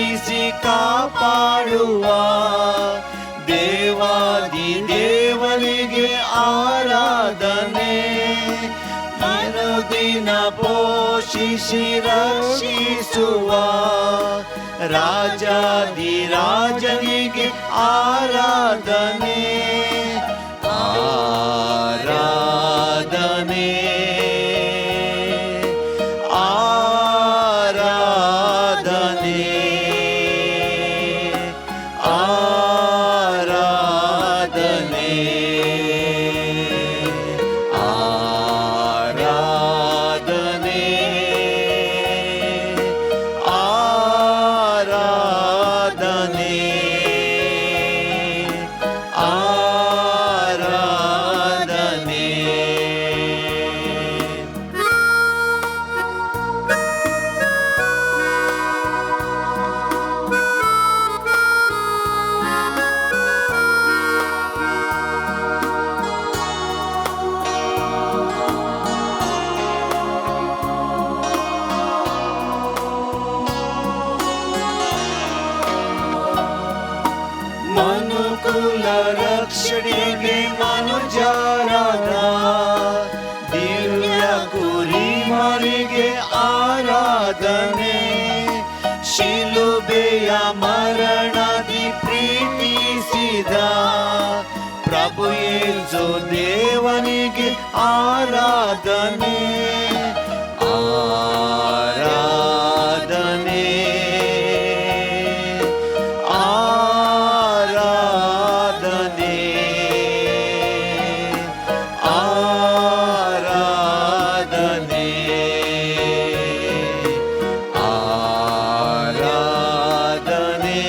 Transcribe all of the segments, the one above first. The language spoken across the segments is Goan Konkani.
ರಕ್ಷಿಸಿ ಕಾಪಾಡುವ ದೇವಾದಿ ದೇವನಿಗೆ ಆರಾಧನೆ. ಅನುದಿನ ಪೋಷಿಸಿ ರಕ್ಷಿಸುವ ರಾಜಾದಿ ರಾಜನಿಗೆ ಆರಾಧನೆ. ಆರಾಧನೆ ಆರಾಧನೆ ಆರಾಧನೆ ಆರಾಧನೆ ಆರಾಧನೆ ಆರಾಧನೆ. ಮನುಕುಲ ರಕ್ಷಣೆಗೆ ಮನುಜರಾದ ದಿವ್ಯ ಕುರಿಮರಿಗೆ ಆರಾಧನೆ. ಶಿಲುಬೆಯ ಮರಣದಿ ಪ್ರೀತಿಸಿದ ಪ್ರಭು ಯೇಸು ದೇವನಿಗೆ ಆರಾಧನೆ. ಆರಾಧನೆ ಆರಾಧನೆ ಆರಾಧನೆ ಆರಾಧನೆ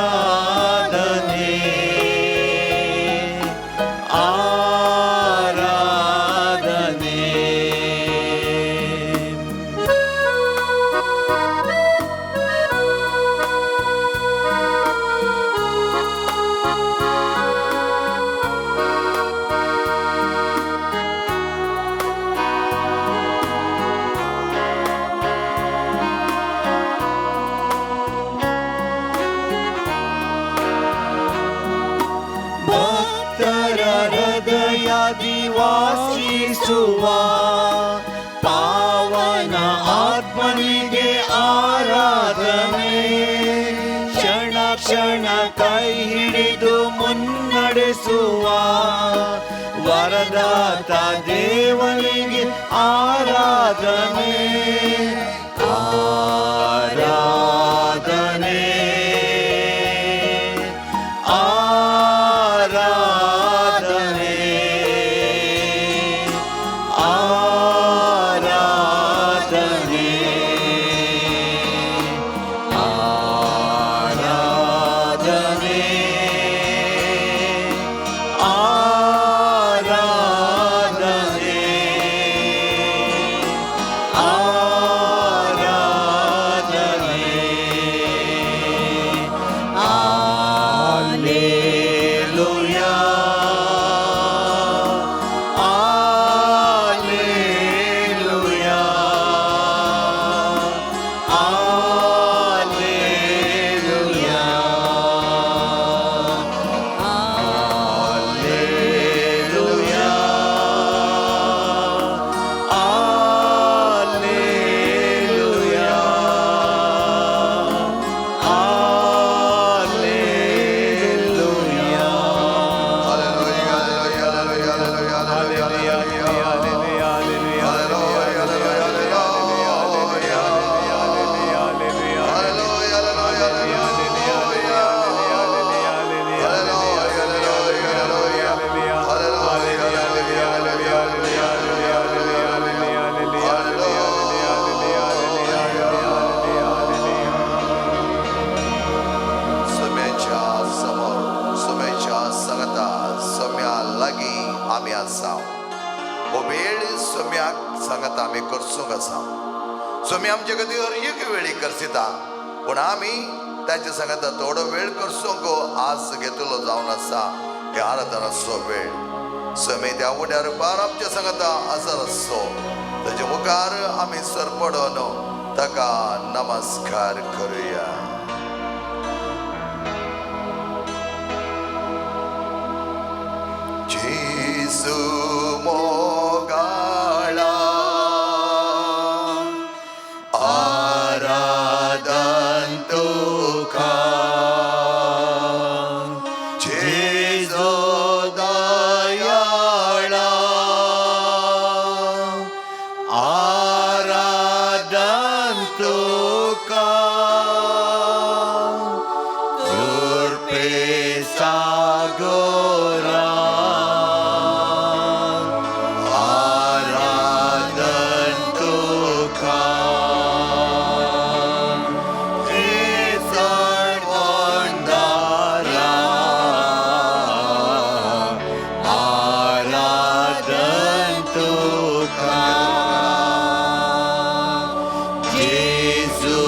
ಆರಾಧನೆ ಆರಾಧನೆ. ಭಕ್ತರ ಹೃದಯದಿ ವಾಸಿಸುವ ಪಾವನ ಆತ್ಮನಿಗೆ ಆರಾಧನೆ. ಕ್ಷಣ ಕ್ಷಣ ಕೈ ಹಿಡಿದು ಮುನ್ನಡೆಸುವ ವರದಾತ ದೇವನಿಗೆ ಆರಾಧನೆ. ಆರಾಧನೆ ಆರಾಧನೆ ಆರಾಧನೆ ಆರಾಧನೆ ಆರಾಧನೆ ಆರಾಧನೆ. Alleluia, alleluia, alleluia, alleluia, alleluia, alleluia. सोम्याच्या समोर, सोम्याच्या सांगता, सोम्या लागीं आमी आसा. हो वेळ सोम्याक सांगता आमी करसूंक आसा. सोमी आमचे खातीर हर एक वेळी करसिता, पूण आमी ताचे सांगता थोडो वेळ करसूंक आज घेतलो जावन आसा. हे आराधनाचो वेळ सोमी त्या उड्यार पार आमच्या सांगता आसर आसचो. ताच्या मुखार आमी सरपडोन ताका नमस्कार करुया. जेजू मोगाळा आराधन तुका, जेजू दयाळा आराधन तुका, कृपे सागोरा आराधन तुका, हे सर्वोंदारा आराधन तुका, जेजू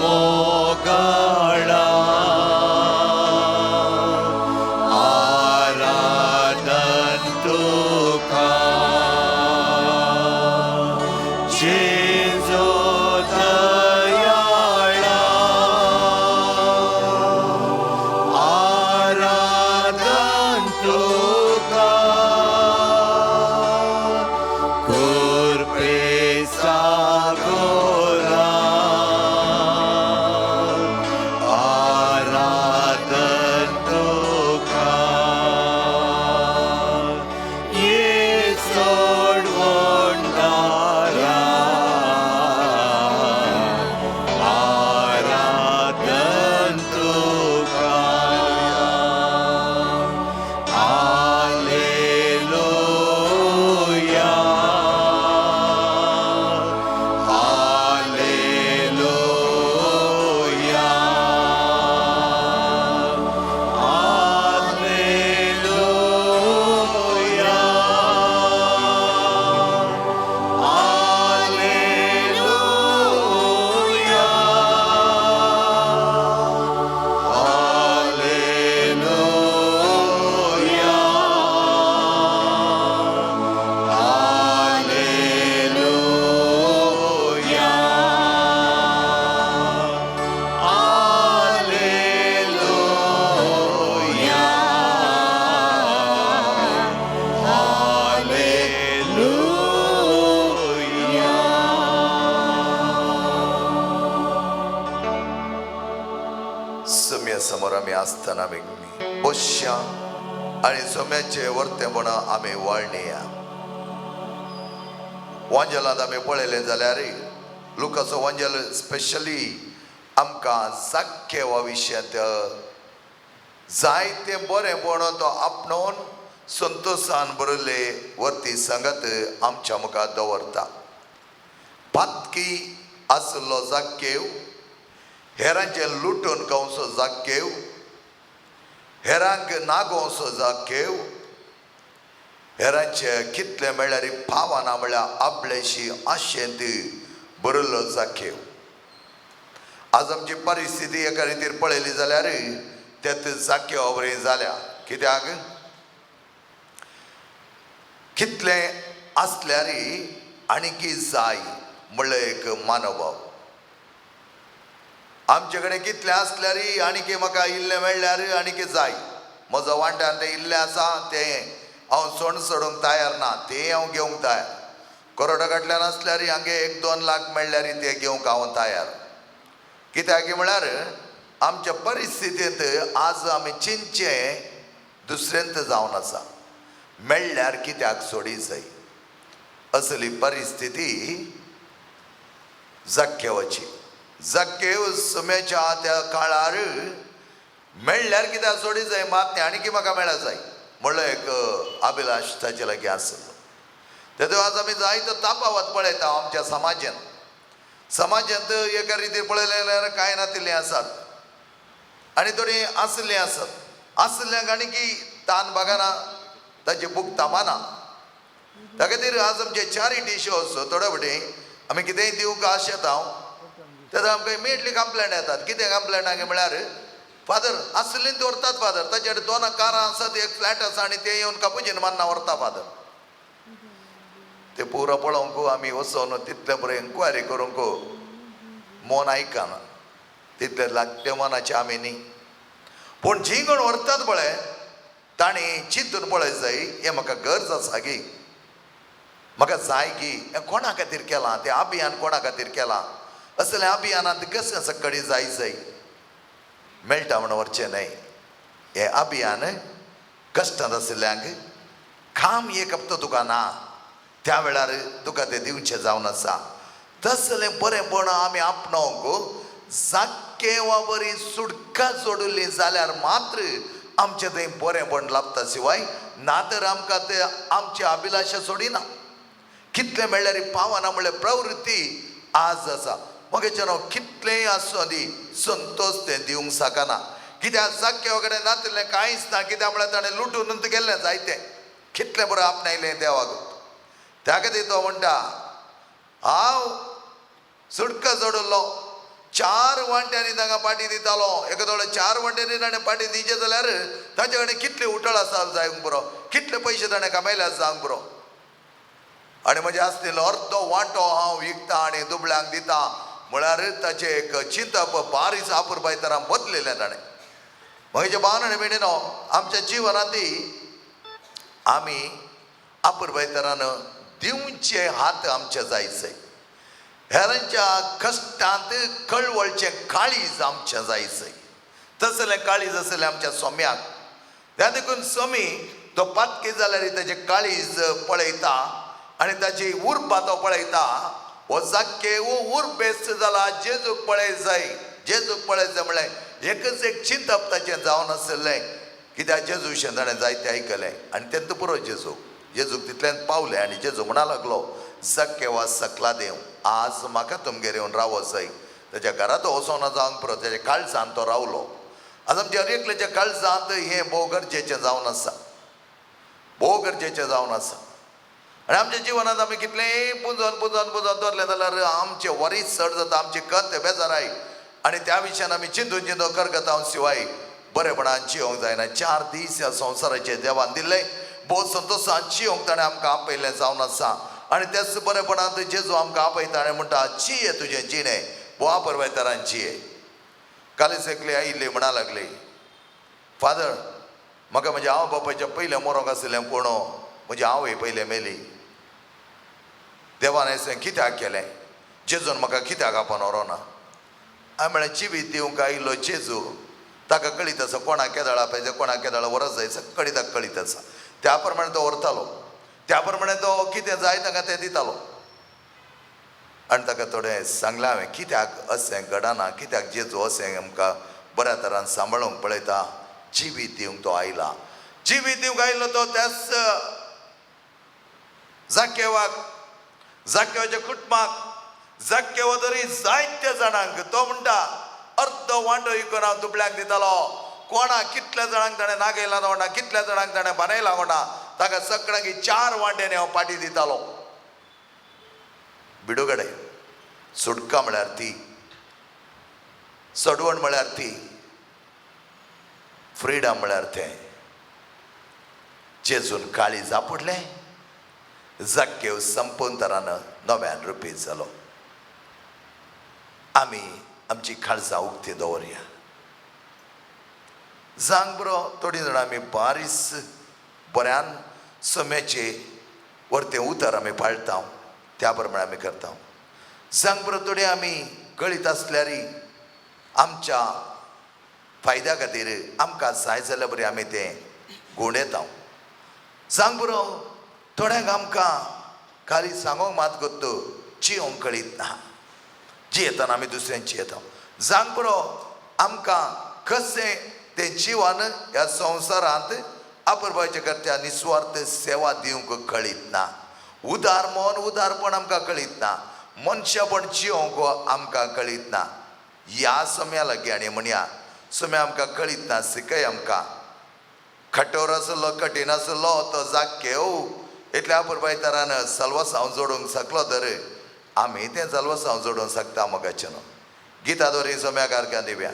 मोगाळा आराधन तुका, जेजू दयाळा आराधन तुका, कृपे सागोरा आराधन तुका, ये सोडवणारा आराधन तुका. Hallelujah, hallelujah, hallelujah, hallelujah, hallelujah, hallelujah, hallelujah, hallelujah. सम्या समोर आमी आसतना आमी बसया आनी सम्याचे वर्तेपण आमी वाळणया. वांजेलांत आमी पळयलें जाल्यार लुकाचो वांजेल स्पेशली आमकां जाक्केवा विशयांत जायते बरेंपण तो आपणोवन संतोशान बरयल्ले वरती सांगत आमच्या मुखार दवरता. पातकी आशिल्लो जाक्केव, हेरांचें लुटून खावचो जाक्केव, हेरांक नागोवचो जाक्केव, हेरांचे कितले मेळ्ळ्यार पावना म्हळ्यार आपल्याशी आशेंत बरयल्लो जाक्केव. आज आमची परिस्थिती एका रितीर पळयली जाल्यार त्यात जाक्केवा बरी जाल्या. कित्याक कितलें आसल्यार आनीकी जाय म्हणलें एक मानोभाव. आमचे कडेन कितलें आसल्यार आनीकी म्हाका इल्लें मेळ्ळ्यार आनीकी जाय. म्हजो वांट्यान तें इल्लें आसा तें हांव सोण सोडूंक तयार ना, तें हांव घेवंक तयार. करोडा कडल्यान आसल्यार हांगे 1-2 लाख मेळ्ळ्यार ते घेवंक हांव तयार. कित्याक म्हळ्यार आमच्या परिस्थितींत आज आमी चिंतचें दुसऱ्यांत जावन आसा. मेळ्ळ्यार कित्याक सोडी जाय असली परिस्थिती जाक्केवाची. जाक्केव सुम्याच्या त्या काळार मेळ्ळ्यार कित्याक सोडी जाय मात तें आनी म्हाका मेळा जाय म्हणलो एक अभिलाश ताचे लागीं आसलो. तेतून आज आमी जायतो तापावत पळयता आमच्या समाजान. समाजांत एका रितीर पळयलें जाल्यार कांय नातिल्लीं आसात आनी थोडीं आसलीं आसात. आसल्यांक आनी की तान भागना, ताची भूक तामाना. त्या खातीर आज आमचे चॅरिटी शोज थोडे फावटी आमी कितेंय दिवंक आशेता हांव, तेन्ना आमकां इमिडिएटली कंप्लेंट येतात. कितें कंप्लेंट हांगे म्हळ्यार फादर आसलीं दवरतात फादर, ताचे कडेन 2 कारां आसात, एक फ्लॅट आसा आनी ते येवन कापुजीन मान्ना व्हरता फादर. ते पुरो पळोवंक आमी वचोन तितलें बरें इन्क्वायरी करूंक मन आयकना, तितले लागते मनाचे आमी न्ही. पूण जी कोण व्हरतात पळय तांणी चिंतून पळय जाय, हें म्हाका गरज आसा गी, म्हाका जाय की, हें कोणा खातीर केलां, तें अभियान कोणा खातीर केलां, असलें अभियानांत कशें सकाळीं जाय जाय मेळटा म्हण व्हरचें न्हय. हें अभियान कश्टांत आशिल्ल्यांक काम एक हप्तो तुका ना त्या वेळार तुका तें दिवचें जावन आसा. तसलें बरेंपण आमी आपणोवंक जाकेवा बरी सुटका सोडली जाल्यार मात्र आमचें थंय बरेंपण लाबता शिवाय ना तर आमकां ते आमची अभिलाशा सोडिना. कितलें मेळ्ळ्यार पावना म्हणल्यार प्रवृत्ती आज आसा. मगेचें हांव कितलेंय आसूं दी संतोष तें दिवंक शकना. कित्याक जाक्या कडेन नातिल्लें कांयच ना, कित्याक म्हळ्यार ताणें लुटून गेल्लें जायतें, कितलें बरें आपणायलें देवाक. त्या खातीर तो म्हणटा हांव सुटका जोडिल्लो 4 वांट्यांनी तांकां पाटी दितालो. एका थोडे 4 वांट्यांनी ताणें पाटी दिवचें जाल्यार ताचे कडेन कितले उटळ आसा जावंक पुरो, कितले पयशे ताणें कमयले जावंक पुरो. आनी म्हजें आसलेलो अर्दो वांटो हांव विकता आनी दुबळ्यांक दिता म्हळ्यार ताचें एक चिंतप बारीस आपुरबायतरां बदलिलें ताणें. म्हजे भावन आनी भयणीनो, आमच्या जिवनांत आमी आपुरबायतरान दिवचे हात आमचे जायचे, हेरांच्या कश्टांत कळवळचें काळीज आमचें जायचें. तसलें काळीज आसलें आमच्या सोम्याक. त्या देखून सोमी तो पातकी जाल्यार ताचें काळीज पळयता आनी ताची उर्बा तो पळयता. हो जाके हो उर्बेस्त जाला, जेजूक पळय जाय, जेजूक पळय जाय म्हणलें एकच एक चिंतप ताचें जावन आशिल्लें. कित्याक जेजू ताणें जायतें आयकलें आनी तेन्ना पुरो जेजू जेजूक तितल्यान पावलें आनी जेजू म्हणा लागलो, सक्केवा सकला देव, आज म्हाका तुमगेर येवन रावो जाय. ताच्या घरा तो वचोना जावंक पुरो, ताच्या काळजान तो रावलो. आज आमच्या हर एकल्याच्या काळजांत हें भोव गरजेचें जावन आसा, भोव गरजेचें जावन आसा. आनी आमच्या जिवनांत आमी कितलेंय पुंजोन पुंजोन पुंजोन दवरलें जाल्यार आमचें वरीच चड जाता, आमची कत बेजाराय आनी त्या विशयान आमी चिंतून चिंतून करगता शिवाय बरेपणान जिवंक जायना. 4 दीस ह्या संवसाराचेर देवान दिल्ले भोव संतोशान जिवंक ताणें आमकां आपयलें जावन आसा. आनी त्याच बरेपणांत जेजू आमकां आपयता आनी म्हणटा, जिये तुजें जिणें भोव परवेतरान जिये. कालीच एकली आयिल्ली म्हणा लागली, फादर म्हाका म्हज्या आवय बापायच्या पयलें मरोंक आशिल्लें पूण म्हजी आवय पयलें मेली. देवान अशें कित्याक केलें, जेजून म्हाका कित्याक आपोवन व्हरोना? हांवें म्हळें, जिवीत दिवंक आयिल्लो जेजू ताका कळीत आसा कोणाक केदळ आपयचें, कोणाक केदळ व्हरत जाय, सगळी ताका कळीत आसा. त्या प्रमाणे तो व्हरतालो, त्या प्रमाणे तो कितें जाय ताका तें दितालो. आनी ताका थोडें सांगलें हांवें, कित्याक अशें घडना, कित्याक जेजू अशें आमकां बऱ्या तरान सांबाळूंक पळयता. जिवीत दिवंक तो आयला, जिवीत दिवंक आयलो तो त्याच जाकेवाक, जाकेवाच्या कुटुंबाक, जाकेवा तरी जायत्या जाणांक. तो म्हणटा अर्दो वांटो विकून हांव दुबळ्यांक दितालो. कोणा कितल्या जाणांक ताणें नागयला कोणा, कितल्या जाणांक ताणें बानयला कोणा, ताका सगळ्यांक 4 वांट्यांनी हांव पाटी दितालो. बिडूगडे सुटका म्हळ्यार ती, सडवण म्हळ्यार ती, फ्रिडम म्हळ्यार तें. जेजून काळीज आपडलें, जाक्केव संपून तरान नव्यान रुपीत जालो. आमी आमची काळजां उक्ती दवरया. जावंक बरो थोडीं जाणां आमी बारीस बऱ्यान सम्याचे वरतें उतर आमी पाळटा, त्या प्रमाणे आमी करता. जावंक बरो थोडे आमी कळीत आसल्यार आमच्या फायद्या खातीर आमकां जाय जाल्यार बरें आमी तें गुंडयता. जावंक बरो थोड्यांक आमकां खाली सांगोंक मात कोत्त जियोंक कळीत ना, जियेतना आमी दुसऱ्यांची येता. जावंक बरो आमकां कशें तें जिवन ह्या संवसारांत आपुरबायचे करत्या निस्वार्थ सेवा दिवंक कळीत ना, उदार मन उदारपण आमकां कळीत ना, मनशापण जियोंक आमकां कळीत ना. ह्या सम्या लागीं आनी म्हणया सम्या आमकां कळीत ना, शिकय आमकां. कठोर आसलो, कठीण आसलो तो जाक्केव इतल्या आपुरबायतरान सलवसांव जोडूंक शकलो तर आमी तें सलवसांव जोडूंक शकता. मोगाचें न्हू गिता दोरी सम्याक अर्गां दिवया,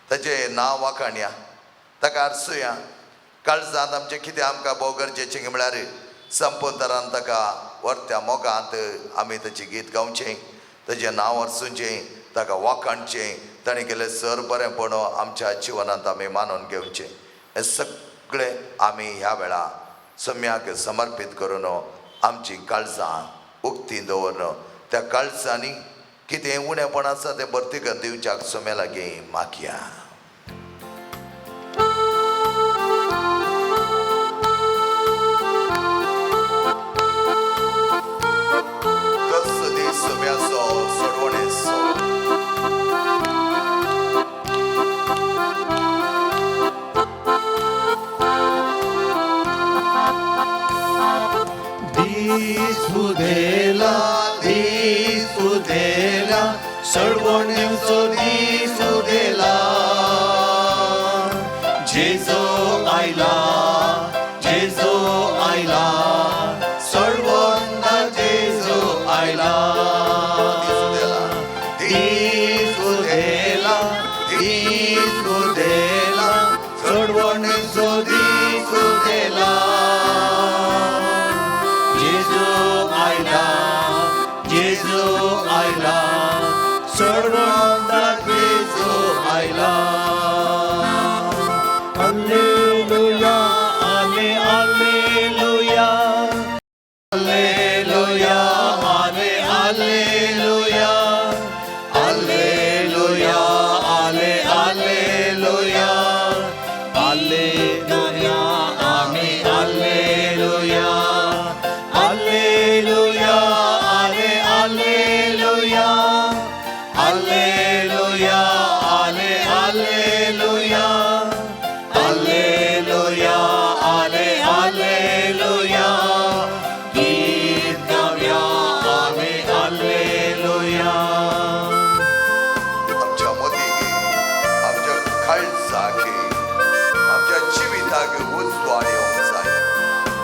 ताचें नांव वाखाणया, ताका आरसुया. काळजांत आमचें कितें आमकां भोव गरजेचें म्हळ्यार संपूर्ण तरान ताका वर्त्या मोगांत आमी ताचें गीत गावचें, ताचें नांव अर्सूचें, ताका वाखाणचें, ताणें केलें सर बरेंपण आमच्या जिवनांत आमी मानून घेवचें. हें सगळें आमी ह्या वेळा सम्याक समर्पीत करून आमची काळजां उक्ती दवरून त्या काळजांनी कितें उणेपण आसा तें भरती करून दिवच्याक सोम्या लागीं मागया. सोम्याचो सोडवणेचो. दीस उदेला, दीस उदेला, सडवणेचो दीस उदेला. जेजो आयला, जेजो आयला, सडवणा जेजो आयला. दीस उदेला, दीस उदेला, सडवणेचो दीस उदेला. जेजो आयला, जेजो आयला, सडवणा जेजो आयला. Alleluia, alle, alleluia, alleluia, alle, alleluia, alleluia, alle, alleluia, alleluia, आमी alleluia, alleluia, alle, alleluia, alleluia, alle, alleluia, alleluia, alle, alleluia. गीत गावया आमी alleluia. आमच्या मतीक, आमच्या काळजाक, आमच्या जिविताक उजवाड येवंक जाय.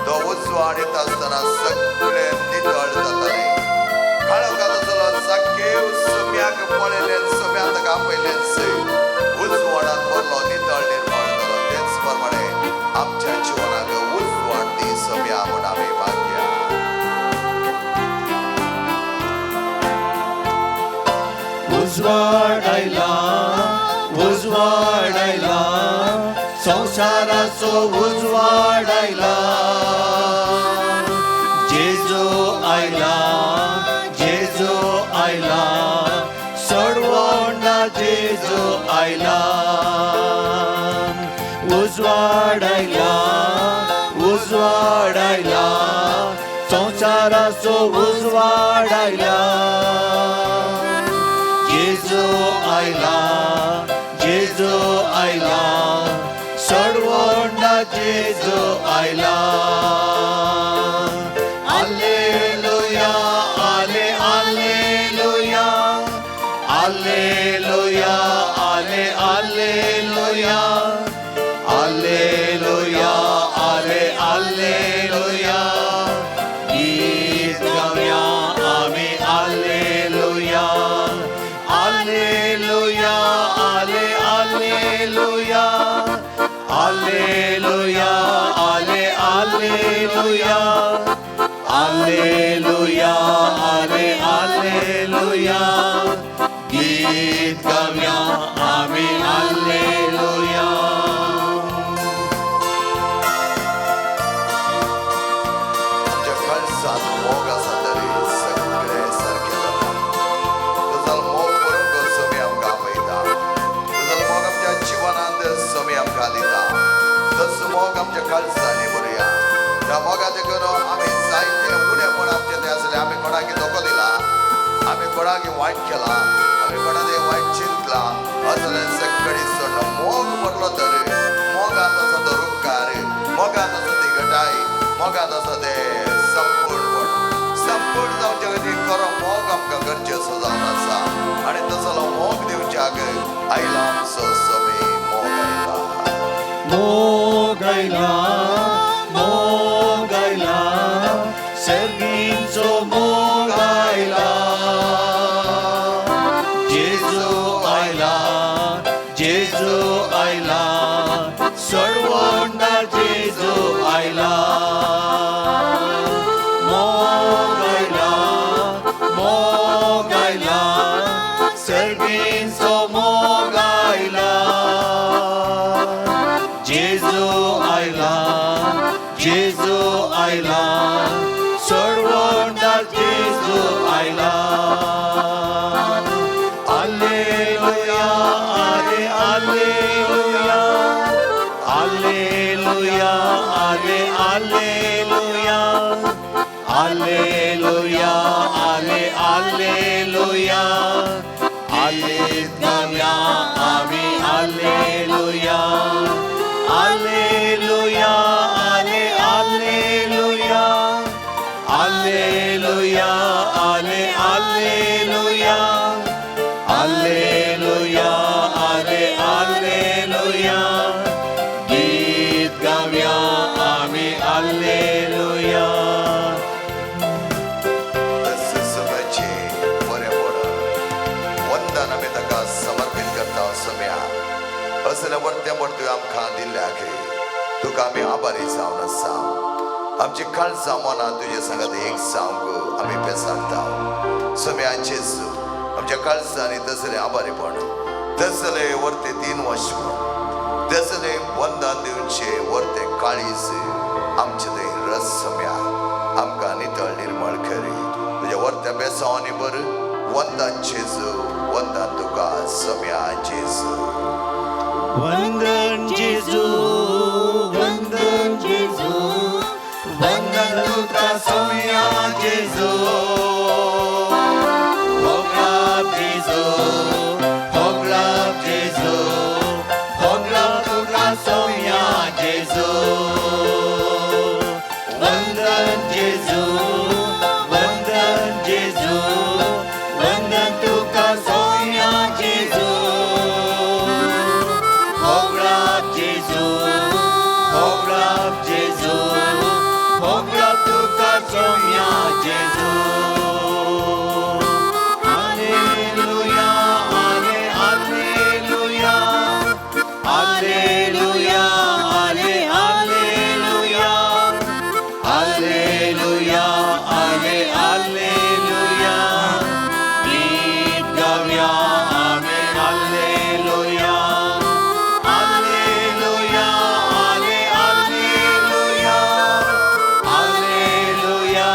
तो उजवाड येता आसतना सगळें नितळ जातालें. काळोखांत आसलो सारकें सोम्याक पळयलें, सोम्यान ताका आपयलें, उजवाडांत भरलो, नितळ निर्मळ जालो. तेच प्रमाणे आमच्या जिवनाक उजवाड दी सोम्या म्हूण आमी मागया. उजवाड आयला, उजवाड आयला, संवसाराचो उजवाड आयला. जेजो आयला, जेजो आयला, सडवणा जेजो आयला. उजवाड आयला, उजवाड आयला, संवसाराचो उजवाड आयला. जेजो आयला, जेजो आयला, सडवणा जेजो आयला. Alleluia, alle, alleluia, alleluia, alle, alleluia, alleluia, alle, alleluia. गीत गावया आमी alleluia, alleluia, alle, alleluia, alleluia, alle, alleluia, alleluia, alle, alleluia. गीत गावया आमी alleluia. आमच्या काळजांत मोग आसा तरी सगळें सारकें जाता. तुजो मोग करूंक सोमी आमकां आपयता, तुजो मोग आमच्या जिवनांत सोमी आमकां दिता. तसो मोग आमच्या काळजांनी भरुया. त्या मोगा देखून आमी जायते उणेपण आमचें तें आसलें. आमी कोणाक धोको दिला, आमी कोणाक वायट केलां, आमी कोणाक वायट चिंतलां, असलें सगळीं सोडून मोग भरलो तर मोगांत आसा तो रुपकार, मोगांत आसा ती घटाय, मोगांत आसा तें संपूर्णपण. संपूर्ण जावचे खातीर खरो मोग आमकां गरजेचो जावन आसा आनी तसलो मोग दिवच्याक आयला आमचो सोमी. मोग आयला, मोग आयला, मोग आयला, सर्गींचो मोग आयला. जेजो आयला, जेजो आयला, सडवणा जेजो आयला. मोग आलेत गावया आमी आलेलुया आलेलुया आले आलेलुया आलेलुया आले आलेलुया आलेलुया आले आलेलुया गीत गावया आमी आलेलुया. सभेचे बरें पड वंदन आमी ताका समर्पीत करता सम्या असले वर्तें तुवें आमकां दिल्ल्याक तुका आमी आभारी जावन आसा. आमची काळजां मनां तुजे सांगात एक जावंक आमी पेसारता सम्या जेजू. आमच्या काळजांनी तसले आभारीपण तसले वर्ते 3 वर्षपण तसले वंदन दिवचे वर्ते काळीज आमचे थंय रस सम्या आमकां नितळ निर्मळ करी तुज्या वर्त्या बेसांवांनी बर वंदन जेजू वंदन तुका सम्या जेजू. वंदन जेजू वंदन जेजू वंदन तुका सोम्या जेजू. होगळाप जेजू होगळाप जेजू होगळाप तुका सोम्या जेजू. वंदन जेजू वंदन जेजू वंदन तुका सोम्या जेजू. होगळाप जेजू होगळाप जेजू होगळाप तुका सोम्या जेजू. आलेलुया आले आलेलुया आलेलुया आले आलेलुया आलेलुया आले आलेलुया गीत गावया आमी आलेलुया आलेलुया आले आलेलुया आलेलुया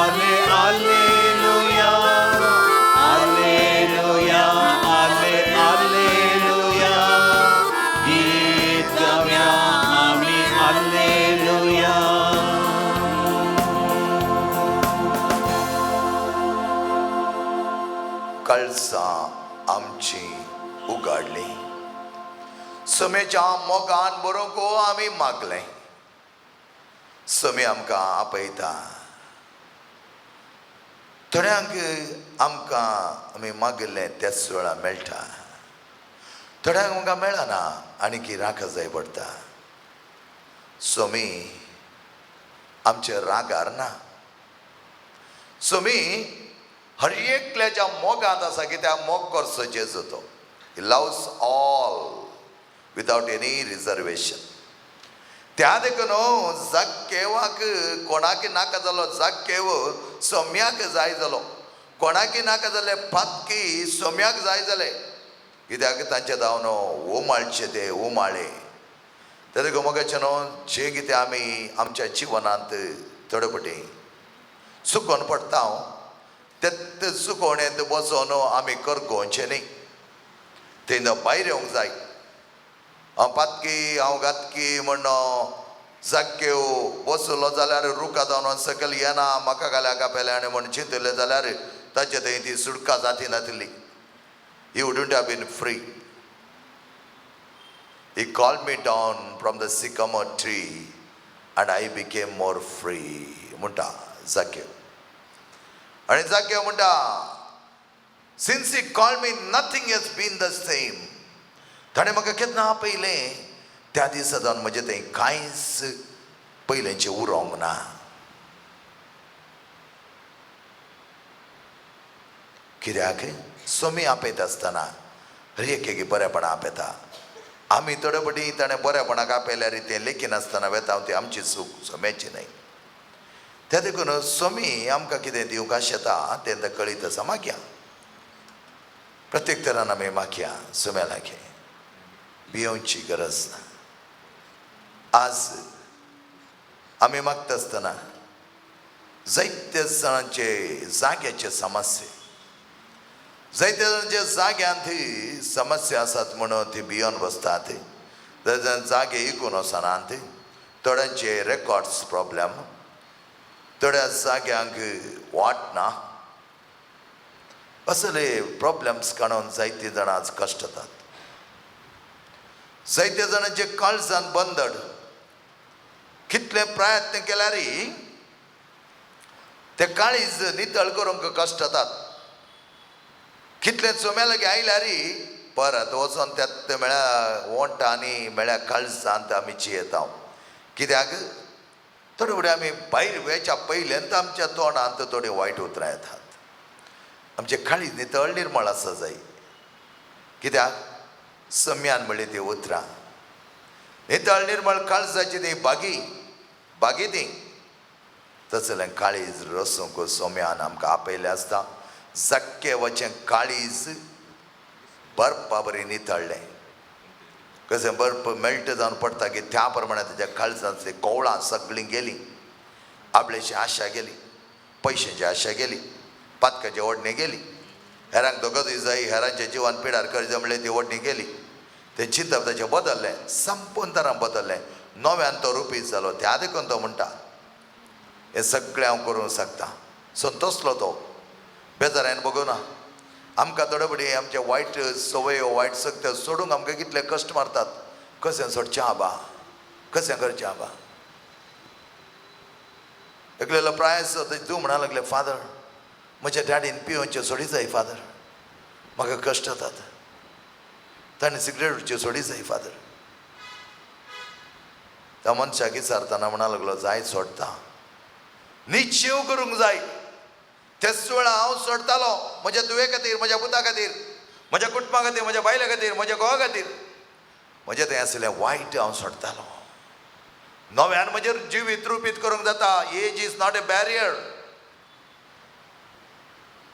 आले आलेलुया आलेलुया आले आलेलुया गीत गावया आमी आलेलुया. काळजां आमची उगाडली समेच्या मोगान बरोवंक आमी मागलें. समे आमकां आपयता थोड्यांक आमकां आमी मागिल्लें त्याच वेळार मेळटा थोड्यांक आमकां मेळना आनी की राखा जाय पडटा. सोमी आमच्या रागार ना. सोमी हर एकल्याच्या मोगांत आसा कित्याक मोग करचो जेजू तो. He loves all without any reservation. त्या देखून जाकेवाक कोणाक नाका जालो जाकेव सोम्याक जाय जालो कोणाक नाका जाले पातकी सोम्याक जाय जाले कित्याक तांचे धांवन उमाळचे ते उमाळे. ते देखून मोगाचें न्हू जें कितें आमी आमच्या जिवनांत थोडे फावटी चुकोन पडटा हांव ते चुकोवणेंत बसोन आमी करगोवचें न्ही तेन्ना भायर येवंक जाय. हांव पातकी हांव घातकी म्हण जाक्केव बसलो जाल्यार रुखा जावन सकयल येना म्हाका घाल्या कापेल्या आनी म्हण चिंतलें जाल्यार ताचे थंय ती सुटका जाती नातिल्ली. He wouldn't have been free. He called me down from the sycamore tree and I became more free म्हणटा जाकेव. आनी जाकेव म्हणटा since he called me nothing has been the same. ताणें म्हाका केन्ना आपयलें त्या दिसा जावन म्हजें थंय कांयच पयलेंचें उरोंक ना. कित्याक सोमी आपयता आसतना हर एक एक बरेपणां आपयता. आमी थोडे फावटी ताणें बरेपणाक आपयल्यार तें लेखिनासतना वेता ती आमची चूक सोम्याची न्हय. त्या देखून सोमी आमकां कितें दिवंक आशेता तें कळीत आसा. मागया प्रत्येक तरान आमी मागया सोम्या लागीं भियोवची गरज ना. आज आमी मागता आसतना जायते जाणांचे जाग्याचे समस्या जायते जाणांच्या जाग्यांत समस्या आसात म्हणून ती भियोन बसतात. जागे इकून वचनात थोड्यांचे रेकॉर्ड्स प्रॉब्लेम थोड्या जाग्यांक वाट ना. असले प्रॉब्लेम्स काडून जायते जाणां आज कश्टतात. जायते जाणांचे काळजान बंदड, कितले प्रयत्न केल्यार ते काळीज नितळ करूंक कश्टतात. कितले चोम्या लागीं आयल्यार परत वचोन त्यात मेळ्या ओंटा आनी मेळ्या काळजांत आमी जियेता. कित्याक थोडे फुडें आमी भायर वेच्या पयल्यान आमच्या तोंडांत थोडी वायट उतरां येतात. आमचें काळीज नितळ निर्मळ आसा जाय. कित्याक सम्यान म्हणली ती उतरां नितळ निर्मळ काळजाची ती बागी बागी ती तसलें काळीज रसूंक सोम्यान आमकां आपयलें आसता. जाक्केवाचें काळीज बर्फा बरी नितळ्ळें. कशें बर्फ मेल्ट जावन पडटा की त्या प्रमाणे ताच्या काळजांतली कोवळां सगळीं गेलीं. आपल्याची आशा गेली, पयशांची आशा गेली, पातकाची ओडणी गेली, हेरांक दोगोय जाय हेरांच्या जिवान पिडार करचें म्हणलें ती ओडणी गेली. तें चिंतप ताचें बदल्लें, संपूर्ण तरान बदल्लें. नव्यान तो रुपीत जालो. त्या देखून तो म्हणटा हें सगळें हांव करूंक शकता. संतोसलो तो, बेजारान बगोना. आमकां थोडे फुडें आमचे वायट संवयो वायट शक्त सोडूंक आमकां कितले कश्ट मारतात. कशें सोडचें आबा, कशें करचें आबा. एकलेलो प्रायस तूं म्हणा लागले, फादर म्हज्या डॅडीन पिवनच्यो सोडी जाय फादर, म्हाका कश्ट जातात. ताणें सिगरेटच्यो सोडी जाय फादर. त्या मनशाक विचारतना म्हणा लागलो, जाय सोडटा, निश्चीव करूंक जाय. तेच वेळा हांव सोडटालो म्हज्या धुवे खातीर, म्हज्या पुता खातीर, म्हज्या कुटुंबा खातीर, म्हज्या बायले खातीर, म्हज्या घोवा खातीर. म्हजें तें आसलें वायट हांव सोडटालो. नव्यान म्हजें जिवीत रुपीत करूंक जाता. Age is not a barrier.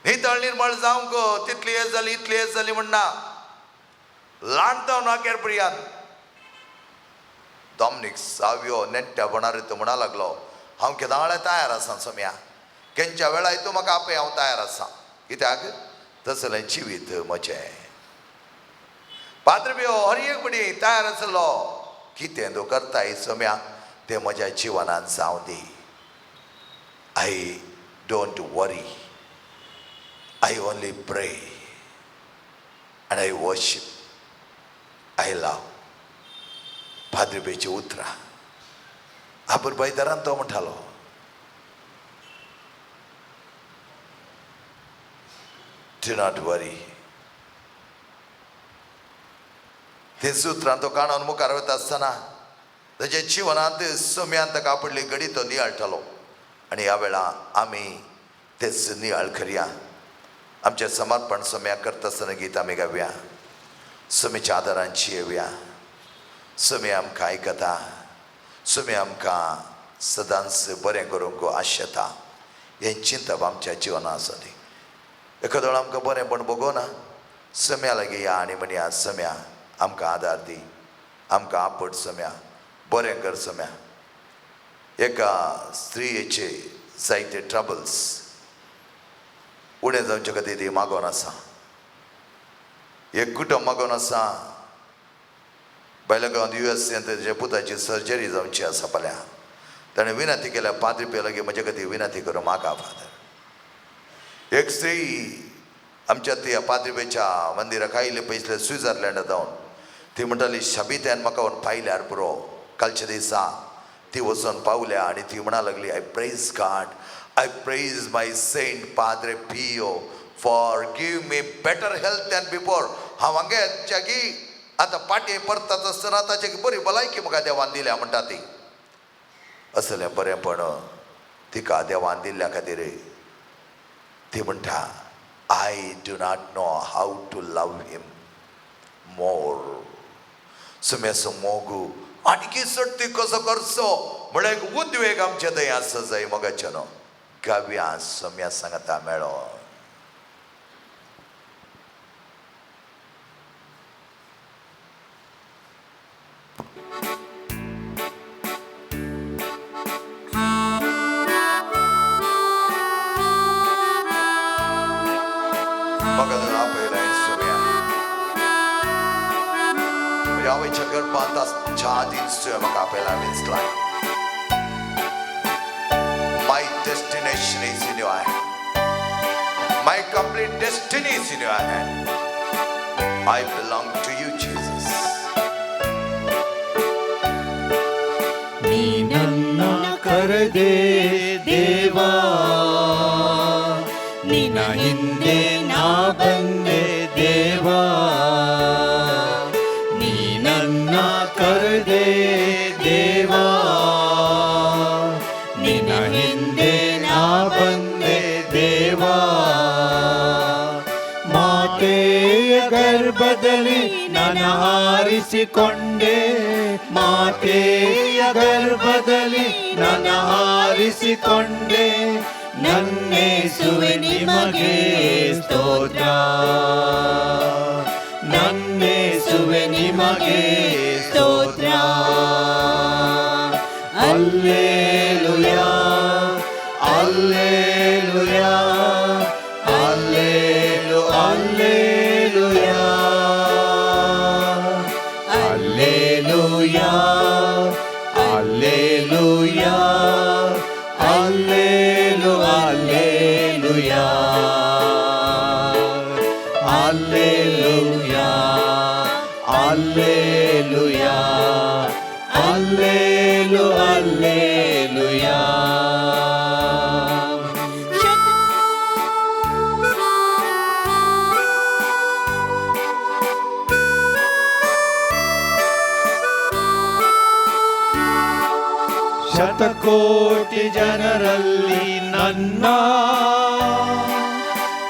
नितळ निर्मळ जावंक तितली एज जाली इतली एज जाली म्हणना. ल्हान जावन अखेर प्रियान डॉमनीक सावयो नेण्ट्यापणार तो म्हणा लागलो, हांव केदाळे तयार आसा सोम्या, केंच्या वेळार तूं म्हाका आपय, हांव तयार आसा. कित्याक तसलें जिवीत म्हजें. पाद्र पियो हर एक पडी तयार आसलो. कितें तूं करताय सोम्या तें म्हज्या जिवनान जावं दी. I don't worry, I only pray and I worship, I love. Padre पियोची उतरां आपूर बायदारान तो म्हणटालो. Do not worry. ते सुत्रां तो काणून मुखार वता आसतना ताच्या जिवनांत सोम्यान ताका आपडली घडी तो नियाळटालो. आनी ह्या वेळा आमी तेच नियाळ करया. आमचें समर्पण सोम्या करता आसतना गीत आमी गावया, सोमीच्या आदारान जियेवया. सोमी आमकां आयकता, सोमी आमकां सदांच बरें करूंक आशेता. हें चिंतप आमच्या जिवनांत आसा. एखादो वेळा आमकां बरेंपण भोगोना, सम्या लागीं या आनी म्हणया, सम्या आमकां आदार दी, आमकां आपट सम्या, बरें कर सम्या. एका स्त्रियेचे जायते ट्रबल्स उणें जावचे खातीर ती मागोन आसा. एक कुटुंब मागोन आसा. बायल्या गांवांत युएसएन ताच्या पुताची सर्जरी जावची आसा फाल्यां. ताणें विनंती केल्या पाद्री पियो लागीं, म्हजे खातीर विनंती करूं मागा फादर. एक स्त्री आमच्या त्या पाद्रीपेच्या मंदिराक आयले पयसले स्विझर्लंडा जावन ती म्हणटाली, शबित्यान म्हाका पायल्यार पुरो. कालच्या दिसा ती वचून पावल्या आनी ती म्हणा लागली, I praise God, I praise my saint Padre Pio for give me better health than before. हांव हांगेच्यागी आतां पाटी परतात आसतना ताची बरी भलायकी म्हाका देवान दिल्या म्हणटा ती. असलें बरेंपण तिका देवान दिल्ल्या खातीर ती म्हणटा, I do not know how to love him more. सुम्याचो मोग आणखी चडटी कसो करचो म्हळ्यार एक उद्वेग आमचे थंय आसा जाय मोगाचे न्हू. गावया सोम्या सांगता मेळो. म्हाका तुवें आपयलां सोम्या, म्हज्या आवयच्या गर्भांत आसच्या आदींच तुवें म्हाका आपयलां विंचलां. My destination is in your hand. My Complete destiny is in your hand. I belong to you, Jesus. ನೀ ನನ್ನ ಕರೆದೆ ದೇವಾ, ನಿನ್ನ ಹಿಂದೆ ನಾ ಬಂದೆ ದೇವಾ. ನೀ ನನ್ನ ಕರೆದೆ ದೇವಾ, ನಿನ್ನ ಹಿಂದೆ ನಾ ಬಂದೆ ದೇವಾ. ಮಾತೆಯ ಗರ್ಭದಲ್ಲಿ ನನ್ನ ಆರಿಸಿಕೊಂಡೆ, ಮಾತೆಯ ಗರ್ಭದಲ್ಲಿ ನನ್ನ ಆರಿಸಿಕೊಂಡೆ. ನನ್ನೇಸುವೆ ನಿಮಗೆ ಸ್ತೋತ್ರ, ನನ್ನೇಸುವೆ ನಿಮಗೆ ಸ್ತೋತ್ರ. ಅಲ್ಲೇಲುಯಾ, ಅಲ್ಲೇಲುಯಾ, ಅಲ್ಲೇಲು ಅಲ್ಲೇಲುಯಾ, ಅಲ್ಲೇಲುಯಾ, ಅಲ್ಲೇಲುಯಾ, ಅಲ್ಲೇಲು ಅಲ್ಲೇಲುಯಾ, ಅಲ್ಲೇಲುಯಾ, ಅಲ್ಲೇಲುಯಾ, ಅಲ್ಲೇಲು ಅಲ್ಲೇಲುಯಾ. ಶತಕೋಟಿ ಜನರಲ್ಲಿ ನನ್ನ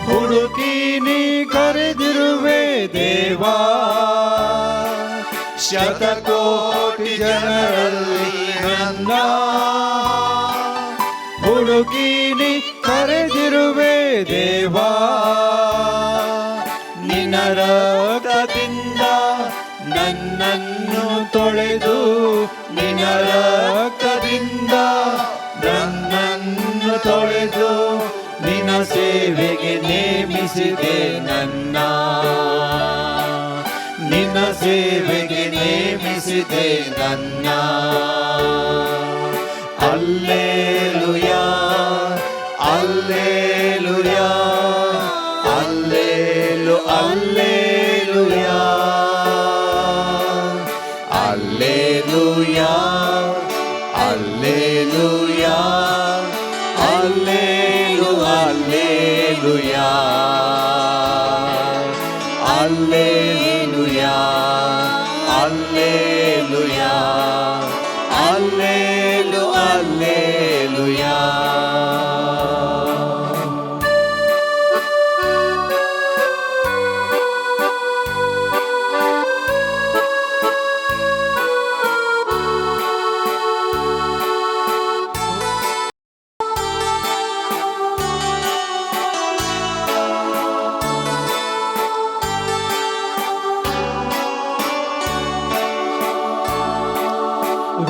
ಹುಡುಕಿ ನೀ ಕರೆದಿರುವೆ ದೇವಾ. ಶತಕೋಟಿ ಜನರಲ್ಲಿ ನನ್ನ ಹುಡುಕಿ ನೀ ಕರೆದಿರುವೆ ದೇವಾ. ನಿನ್ನ ರಕ್ತದಿಂದ ನನ್ನನ್ನು ತೊಳೆದು, ನಿನ್ನ ರಕ್ತದಿಂದ ನನ್ನನ್ನು ತೊಳೆದು, ನಿನ್ನ ಸೇವೆಗೆ ನೇಮಿಸಿದೆ ನನ್ನ, ನಿನ್ನ ಸೇವೆಗೆ ನೇಮಿಸಿದೆ ನನ್ನ. ಅಲ್ಲೇಲುಯಾ, ಅಲ್ಲೇಲುಯಾ, ಅಲ್ಲೇಲು ಅಲ್ಲೇಲುಯಾ, ಅಲ್ಲೇಲುಯಾ, ಅಲ್ಲೇಲುಯಾ, ಅಲ್ಲೇಲು ಅಲ್ಲೇಲುಯಾ, ಅಲ್ಲೇಲುಯಾ, ಅಲ್ಲೇಲುಯಾ, ಅಲ್ಲೇಲು ಅಲ್ಲೇಲುಯಾ.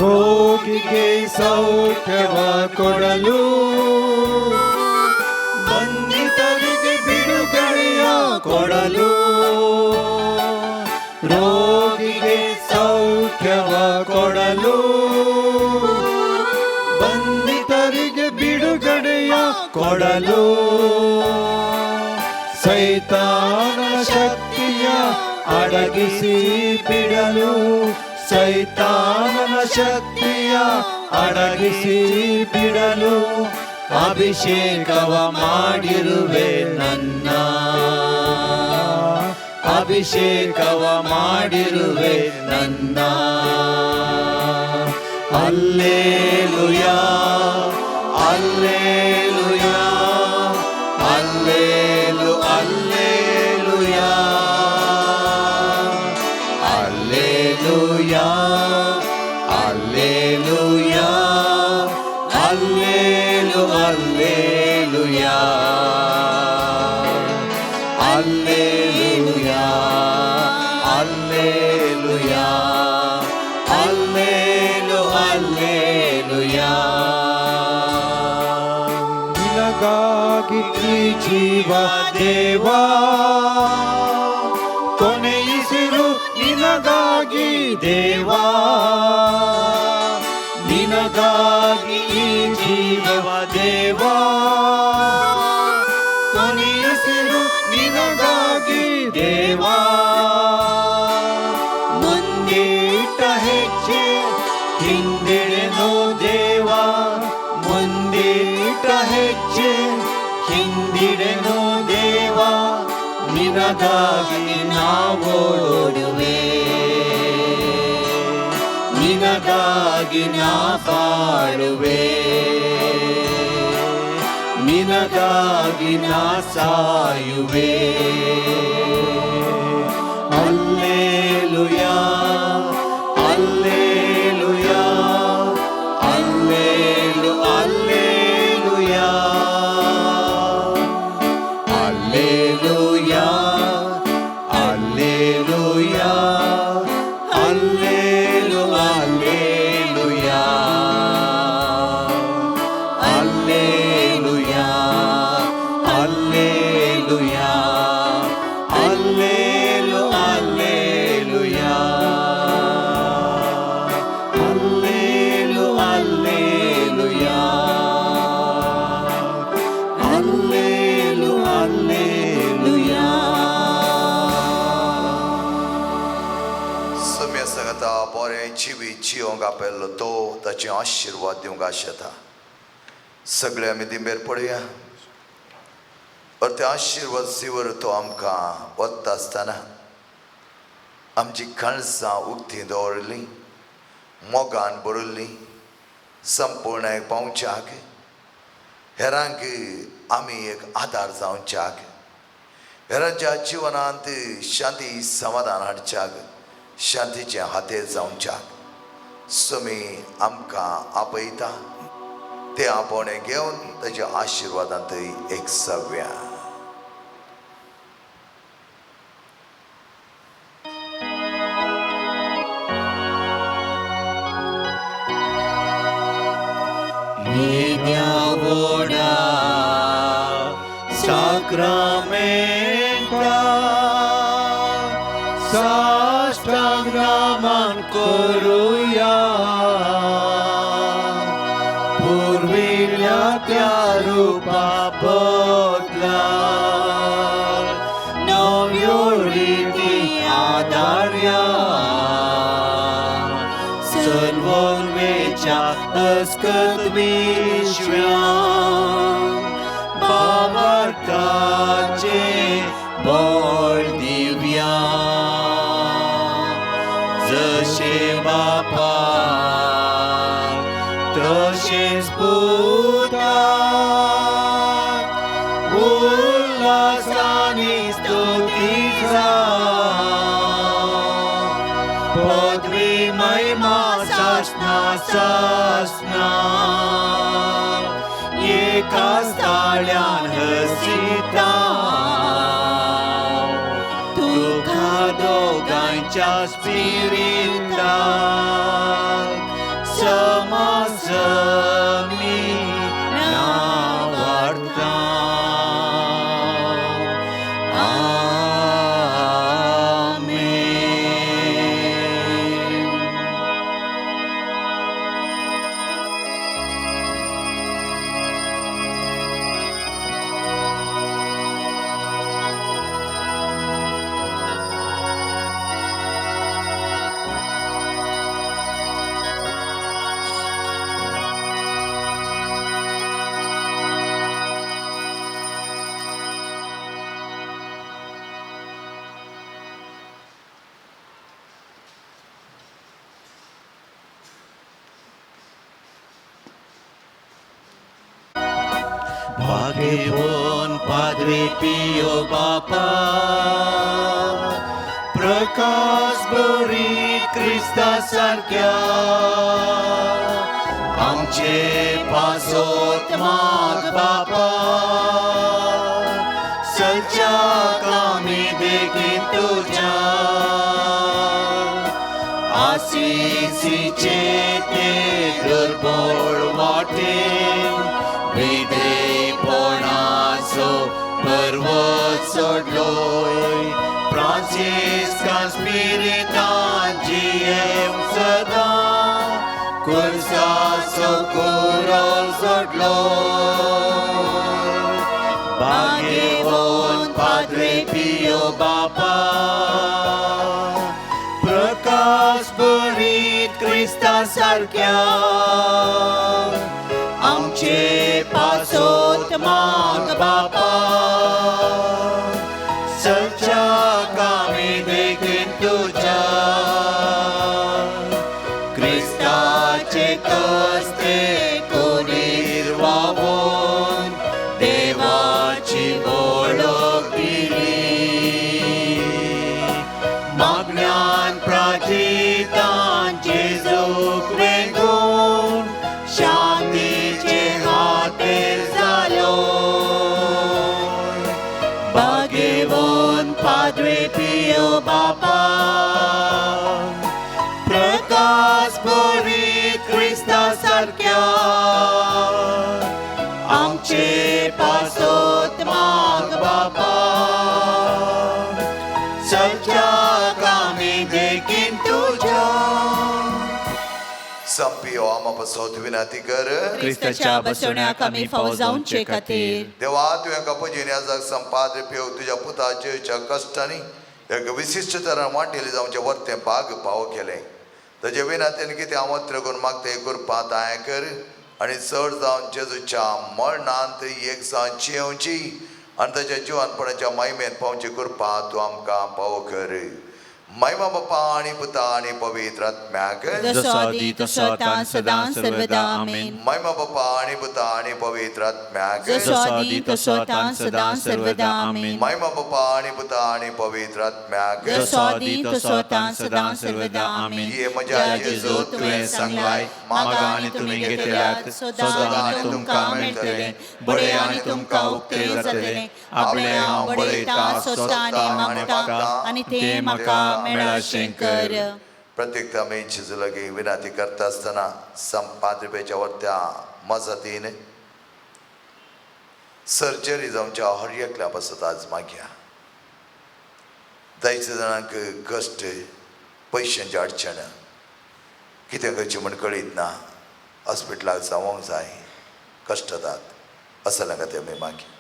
ರೋಗಿಗೆ ಸೌಖ್ಯವ ಕೊಡಲು, ಬಂಧಿತರಿಗೆ ಬಿಡುಗಡೆಯ ಕೊಡಲು, ರೋಗಿಗೆ ಸೌಖ್ಯವ ಕೊಡಲು, ಬಂಧಿತರಿಗೆ ಬಿಡುಗಡೆಯ ಕೊಡಲು, ಸೈತಾನ ಶಕ್ತಿಯ ಅಡಗಿಸಿ ಬಿಡಲು, ಸೈತಾನನ ಶಕ್ತಿಯ ಅಡಗಿಸಿ ಬಿಡಲು, ಅಭಿಷೇಕವ ಮಾಡಿರುವೆ ನನ್ನ, ಅಭಿಷೇಕವ ಮಾಡಿರುವೆ ನನ್ನ. ಅಲ್ಲೇಲುಯಾ, ಅಲ್ಲೇಲುಯಾ, ಅಲ್ಲೇಲು ಅಲ್ಲೇಲುಯಾ, ಅಲ್ಲೇಲುಯಾ, ಅಲ್ಲೇಲುಯಾ, ಅಲ್ಲೇಲು ಅಲ್ಲೇಲುಯಾ, ಅಲ್ಲೇಲುಯಾ, ಅಲ್ಲೇಲುಯಾ, ಅಲ್ಲೇಲು ಅಲ್ಲೇಲುಯಾ. ನಿನಗಾಗಿ ಈ ಜೀವ ದೇವಾ ಕೊನೆಯಿಸಿರು, ನಿನಗಾಗಿ ದೇವಾ, ನಿನಗಾಗಿ ಈ ಜೀವ ದೇವಾ ಕೊನೆಯಿಸಿರು. ದೇವಾ ಮುಂದಿಟ್ಟ ಹೆಜ್ಜೆ ಹಿಂದಿಡೆನು ದೇವಾ ಮುಂದಿಟ್ಟ ಹೆಜ್ಜೆ ಹಿಂದಿಡೆನು ದೇವಾ ನಿನಗಾಗಿ ನಾವೋಡುವೆ ನಿನಗಾಗಿ ನಾ ಬಾಳುವೆ ನಿನಗಾಗಿ ನಾ ಸಾಯುವೆ. ಅಲ್ಲೇಲುಯಾ ಅಲ್ಲೇಲುಯಾ ಅಲ್ಲೇಲು ಅಲ್ಲೇಲುಯಾ ಅಲ್ಲೇಲುಯಾ ಅಲ್ಲೇಲುಯಾ ಅಲ್ಲೇಲು ಅಲ್ಲೇಲುಯಾ ಅಲ್ಲೇಲುಯಾ ಅಲ್ಲೇಲುಯಾ ಅಲ್ಲೇಲು ಅಲ್ಲೇಲುಯಾ ಅಲ್ಲೇಲು ಅಲ್ಲೇಲುಯಾ ಅಲ್ಲೇಲು ಅಲ್ಲೇಲುಯಾ. सम्या सांगता बरें जिवीत जियोंक आपयल्लो तो ताचे आशिर्वाद दिवंक आशेता. सगळे आमी दिंबेर पडया. ते आशिर्वाद सिवर तो आमकां वता आसतना आमची काळजां उक्ती दवरली, मोगान भरिल्ली, संपूर्ण एक पावच्याक हेरांक आमी एक आदार जावच्याक, हेरांच्या जिवनांत शांती समाधान हाडच्याक, शांतीचे हाते जावच्याक स्वामी आमकां आपयता. ते आपोवणें घेवन ताच्या आशिर्वादांत एक सव्या. येद्या साक्रामेंता साष्टांग नमन करूया पुर्विल्ल्या त्या रुपा बदला नव्यो रिती आदार्या सर्वोन्वेच्या अस्कत विश्व्या भावार्थाचे बळ दिव्या जशे बापा तशेंच पुता उल्हासानी स्तुती जा पदवी महिमा सासना सासना एका ताळ्यान हसिता तुका दोगांच्या स्पिरिताक समासमी नावार्ता. आमेन. भाग्यवान पाद्रे पियो बापा प्रकाश बरी क्रिस्ता सारक्या आमचे पासोत माग बापा सच्या कामी देखीन तुझ्या आसिसीचे ते दुर्बळ वाटेन विधेयपणाचो पर्वत सोडलोय फ्रांसिस्कान स्पिरितान जियेवंक सदां कुर्साचो कुरो सोडलो. भाग्यवान पाद्रे पियो बापा, प्रकाश भरीत क्रिस्ता सारक्या, आमचे पासोत माग बापा, सच्या कामी देखीन तुज्या, क्रिस्ताचे कस्ते कुरीर वावोन देवाची वळख दिली, मागण्यान प्राचितान जेजूक वेंगून शांतीचे हातेर जालो, बागेवन पाद्रे पियो बापा, प्रकाश भरीत क्रिस्ता सारक्या, आमचे पासोत माग बापा, सच्या कामी देखीन तुज्या. संपियो आमा पासत विनंती कर. क्रिस्ताच्या बसवण्याक आमी फावो जावचे खातीर. देवा, तुवें कपजीन याजाक संपाद्रे पियो तुज्या पुताच्या कश्टांनी एक विशिश्ट तरान वांटेली जावचें वर्तें भाग पावो केलें. ताजे विनातेन कितें आमंत्र करून मागता कृपा दाया कर आनी चड जावन जेजूच्या मरणांत एक जावन जियेवची आनी ताच्या जिवनपणाच्या महिमेन पावची कृपा तूं आमकां पावो कर. महिमा बापा आनी पुता आनी पवित्र आत्म्याक. जसो आदी तसो आतां सदां सर्वदा आमेन. महिमा बापा आनी पुता आनी पवित्र आत्म्याक. जसो आदी तसो आतां सदां सर्वदा आमेन. महिमा बापा आनी पुता आनी पवित्र आत्म्याक. जसो आदी तसो आतां सदां सर्वदा आमेन. ये म्हज्या जेजू, तुवें सांगलाय, मागा आनी तुमी घेतल्यात, सदां आनी तुमकां मेळटलें, बडे आनी तुमकां उक्ते जातलें. आपलें हांव बडयता, सोदता आनी मागता आनी तें म्हाका मेळाशें कर. प्रत्येक आमी जेजू लागीं विनंती करता आसतना संपाद्रिपेच्या वर्त्या मजतीन सर्जरी जावच्या हर एकल्या पासत आज मागया. जायते जाणांक कश्ट, पयशांची अडचण, कितें करचें म्हण कळीत ना, हॉस्पिटलाक जावंक जाय, कश्टतात असल्या खातीर आमी मागया.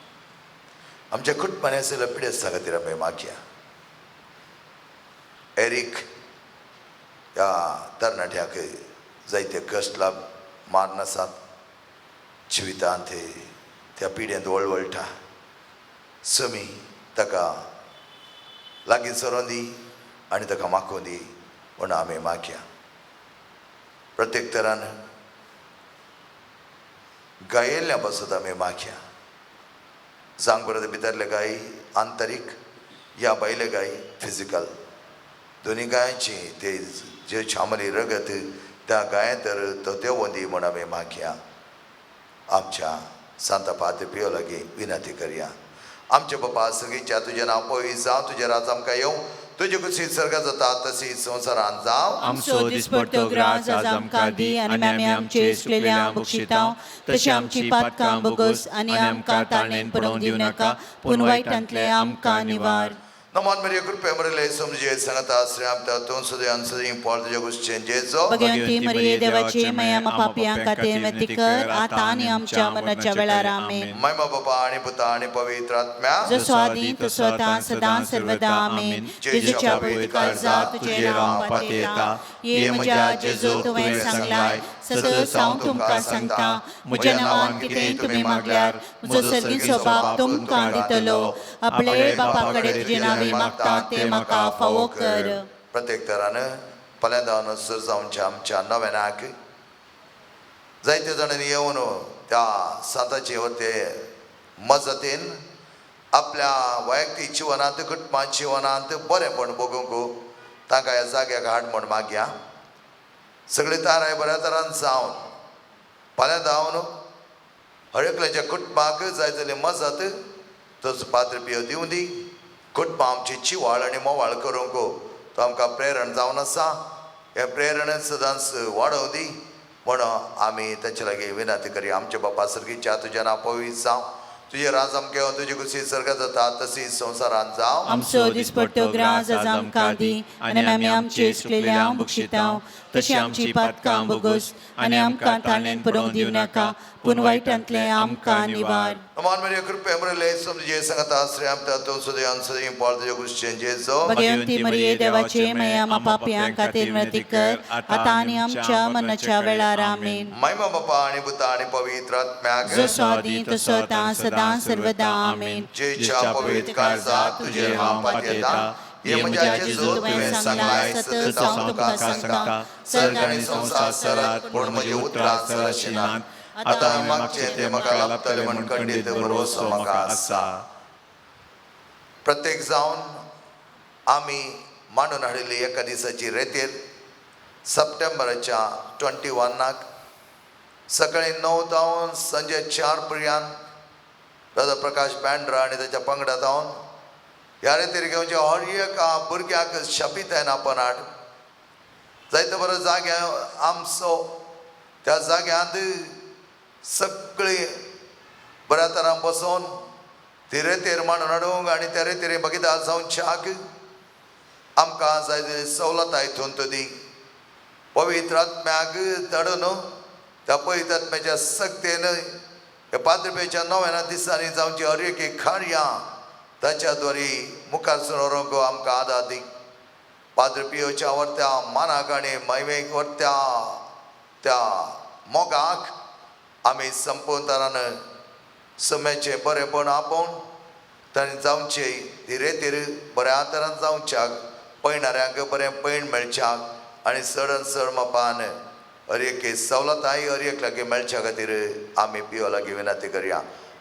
आमच्या कुटुंबांनी आशिल्ल्या पिडेस्ता खातीर आमी मागया. एरीक ह्या तरणाट्याक जायते कश्ट लाभ मारून आसात, जिवितांत त्या पिड्यांत वळवळटा. समी ताका लागीं सरोन दी आनी ताका माखोवन दी म्हूण आमी मागया. प्रत्येक तरान गायेल्ल्या पासत आमी मागया. जावंक बरें भितरले गाय आंतरीक या भायले गाय फिजिकल, दोनी गायांची ते जे छामली रगत त्या गायें तर तो देवोन दी म्हूण आमी मागया. आमच्या सांता पाद्रे पियो लागीं विनंती करया. आमचे बापा सगळीच्या, तुजें नांव पवित्र जावं, तुजें राज आमकां येवं, तुजी खुशी स्वर्गात जाता तशी संवसारांत जावं. आमचो दिसपडतो ग्रास आज आमकां दी आनी आमी आमचे चुकलेल्या बक्षितांव तशें आमची पातकां बोगस आनी आमकां ताणें पडोवंक दिवं नाका, पूण वायटांतलें आमकां निवार. नमन मेरे कृपे मरले समजे सांगता श्री आमता तूं सदैव सदैव पाळ तुज्या गुश्चेन जेजो. भगवंती मरिये देवाची माया पापयां खातीर विनंती कर आतां आनी आमच्या मरणाच्या वेळार आमेन. महिमा बापा आनी पुता आनी पवित्र आत्म्या. जसो आदी तसो आतां सदां सर्वदा आमेन. जेजूच्या पवित्र काळजात तुजें नांव पातयेता. ये म्हज्या जेजू, तुवें सांगलाय, सतत हांव तुमकां सांगता, म्हज्या नांवान कितेंय तुमी मागल्यार म्हजो सर्गीचो बाप तुमकां दितलो. आपले बापा कडेन तुजें नांव मागता तें म्हाका फावो कर. प्रत्येक तरान पल्यांदावन सर जावच्या आमच्या नव्यानाक जायते जाणांनी येवन त्या सांताचे ते मजतीन आपल्या वैयक्तीक जिवनांत, कुटुंबा जिवनांत बरेंपण भोगूंक तांकां ह्या जाग्याक हाड म्हण मागया. सगळे ताराय बऱ्या तरान जावन फाल्यां धांवन हर एकल्याच्या कुटुंबाक जाय जाल्यार मजत तोच पात्र पियो दिवं दी. कुटुंबां आमची चिवाळ आनी मोवाळ करूंक तो आमकां प्रेरण जावन आसा. हे प्रेरण सदांच वाडोवं दी म्हण आमी तांचे लागीं विनंती करया. आमच्या बापा सर्गीच्या, तुजें नांव पवित्र जावं, तुजें राज आमकां येवं, तुजी खुशी स्वर्गात जाता तशी संवसारांत जावं. आमचो दिसपडतो ग्रास आज आमकां दी आनी आमी आमचे चुकलेल्या बक्षितांव तशी आमची पातकां भोगोस आनी आमकां ताणें पडोवंक दिवं नाका, पूण वायटांतलें आमकां निवार. नमान मेरे कृपे मरले समजे संगत आश्रय आमता तो सदयान सदय पाळ तुज्या क्रिश्चन जेजो. भगवंती मरिये देवाचे माया आमा पापयां खातीर विनंती कर, आतां आनी आमच्या मरणाच्या वेळार. आमेन. महिमा बापा आणि पुता आणि पवित्र आत्म्याक, जसो आदी तसो आतां सदां सर्वदा. आमेन. जेच्या पवित्र काळजा तुजेर हांव पातयेता, हे म्हज्या जेजू तुवें सांगलाय सतत हांव तुमकां सांगता, सर्ग आनी संवसार सरात पूण म्हजी उतरां सरशी नात. आतां हांवें मागचें तें म्हाका लाभतलें म्हण खंडीत भरवसो म्हाका आसा. प्रत्येक जावन आमी मांडून हाडिल्ली एका दिसाची रेतीर सप्टेंबराच्या 21 सकाळी 9 जावन संजे 4 पर्यंत दादा प्रकाश बँड्रा आनी ताच्या पंगडा जावन ह्या रेतीर घेवचे हर एका भुरग्याक शपितायन आपण हाड जायते बरो जाग्या आमचो त्या जाग्यांत सगळीं बऱ्या तरान बसोवन ती रेतीर मांडून हाडूंक आनी त्या रेतीर बगीदार जावच्याक आमकां जाय ती सवलताय थंय दी. पवित्र आत्म्याक धाडून त्या पवित्र आत्म्याच्या सक्तेन ह्या पाद्रपेच्या नव्याना दिसांनी जावची हर एक कार्यां ताच्या द्वारी मुखार सरून आमकां आदार दी. पाद्र पियोच्या व्हरत्या मानाक आनी महिमेक व्हरत्या त्या मोगाक आमी संपूर्ण सम्याचें बरेंपण आपोवन तांणी जावचें ती रेतीर बऱ्या तरान जावच्याक पयणाऱ्यांक बरें पैण मेळच्याक आनी चडान चड मापान हर एक सवलताय हर एक लागीं मेळच्या खातीर आमी पियो लागीं विनंती करया.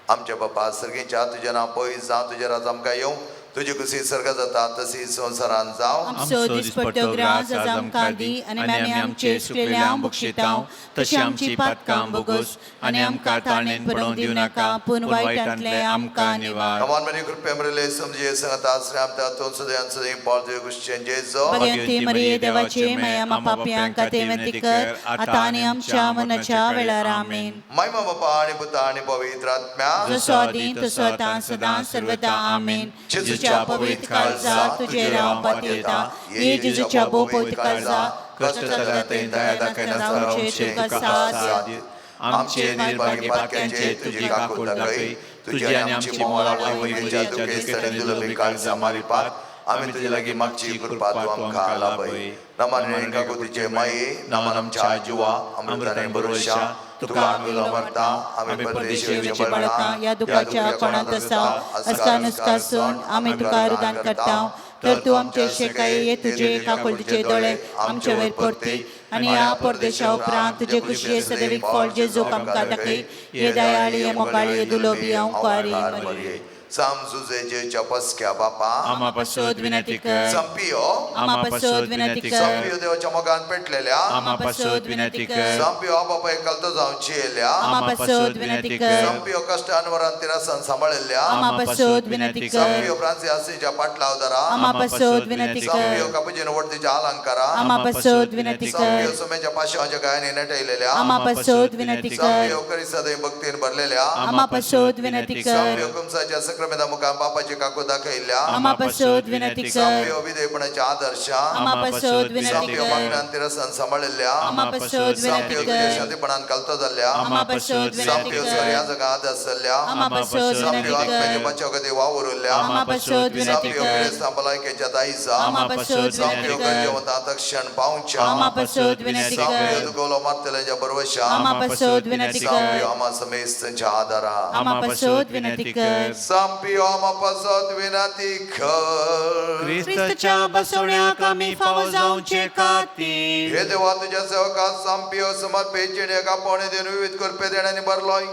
आमच्या बापा सर्गीच्या तुजें नांव पयस जावं, तुजें राज आमकां येवं, तुजी कुशी सर्ग जाता तशी संवसारान जावं. आमचो दिसपट्टो ग्रास आज आमकां दी आनी आमी आमचे सुकलेल्या बक्षितांव तशी आमची पातकां भोगोस आनी आमकां ताणें पडोवंक दिवं नाका, पूण वायटांतलें आमकां निवार. नमान मेरी कृपे मरले समजे संगत आश्रय आमच्या तो सदयान सदय पाळ तुजे क्रिश्चन जेजो. भगवंती मरिये देवाचे माया आमा पापयां खातीर विनंती कर, आतां आनी आमच्या मरणाच्या वेळार. आमेन. महिमा बापा आणि पुता आणि पवित्र आत्म्या, जसो आदी तसो आतां सदां सर्वदा. आमेन. जेजूच्या पवित्र काळजा तुजेर हांव पातयेता, ये जेजूच्या भोव पवित्र काळजा कश्ट चलते दया दाखयनासतना तुका साथ दी. आमचे निर्भागी पातक्यांचे तुजी काकूट दाखय, तुजी आनी आमची मोगाळ आवय मरियेच्या दुखेस्त आनी दुर्लभी काळजा मारिपात आमी तुजे लागीं मागची कृपा तूं आमकां लाभय. नमान काकुतीचे माये, नमान आमच्या जिवा अमृताने भरवशा, तुका आमी उलो मारता, आमी परदेशी बाळकां ह्या दुखाच्या कोणांत आसा अस्का नुस्कासून आमी तुका रुदान करता, तर तूं आमचे शेकाय ये तुजे काकुळटीचे दोळे आमचे वयर परती आनी ह्या परदेशा उपरांत तुजे कुशये सदैवीक फळ जेजूक आमकां दाखय. हे दयाळी, हे मोगाळी, हे दुलोबी अंकुआरी मरिये. सामजुजे जेच्या पसक्या बापा, आमा पासत विनंती कर. संपियो आमा पासत विनंती कर. संपियो देवाच्या मोगान पेटलेल्या, आमा पासत विनंती कर. संपियो बापा एकलतो जावची येयल्या, आमा पासत विनंती कर. संपियो कश्टान तिरासान सांबाळिल्ल्या, आमा पासत विनंती कर. संपियो फ्रांसियासीच्या पाटलावदारा, आमा पासत विनंती कर. संपियो कापुजीन वडतीच्या अलंकारा, आमा पासत विनंती कर. संपियो सुमेच्या पाशांच्या गायनी नटयलेल्या, आमा पासत विनंती कर. संपियो करिसदय भक्तीन भरलेल्या, आमा पासत विनंती कर. संपियो कुमसाच्या सक्रमेदा मुखार बापाची काकू दाखयल्ल्या, आमा पासत विनंती कर. संपियो विधेयपणाच्या आदर्शा, आमा पासत विनंती संपियो कर. मागण्यान तिरसान सांबाळिल्ल्या, आमा पासत विनंती संपियो कर. तुज्या शांतीपणान कलतो जाल्ल्या, आमा पासत विनंती संपियो कर. स्वर्या जगा आदर्शल्या, आमा पासत विनंती संपियो आत्म्याच्या कर. बचाव खातीर वावुरल्या, आमा पासत विनंती संपियो कर. पिडेस्तां भलायकेच्या दायजा, आमा पासत विनंती संपियो कर. गरजेवंतां तक्षण पावच्या, आमा पासत विनंती संपियो कर. दुखवलो मारतल्यांच्या बरवशा, आमा पासत विनंती कर. संपियो आमा समेस्तांच्या आदारा, आमा पासत विनंती कर. संपियो आमा पासत विनंती कर. क्रिस्ताच्या बसवण्याक आमी फावो जावचे खातीर हे देवा तुज्या सेवका संपियो समर्पित जिणेक आपोवणे दिवन विविध कृपे देण्यानी भरलोय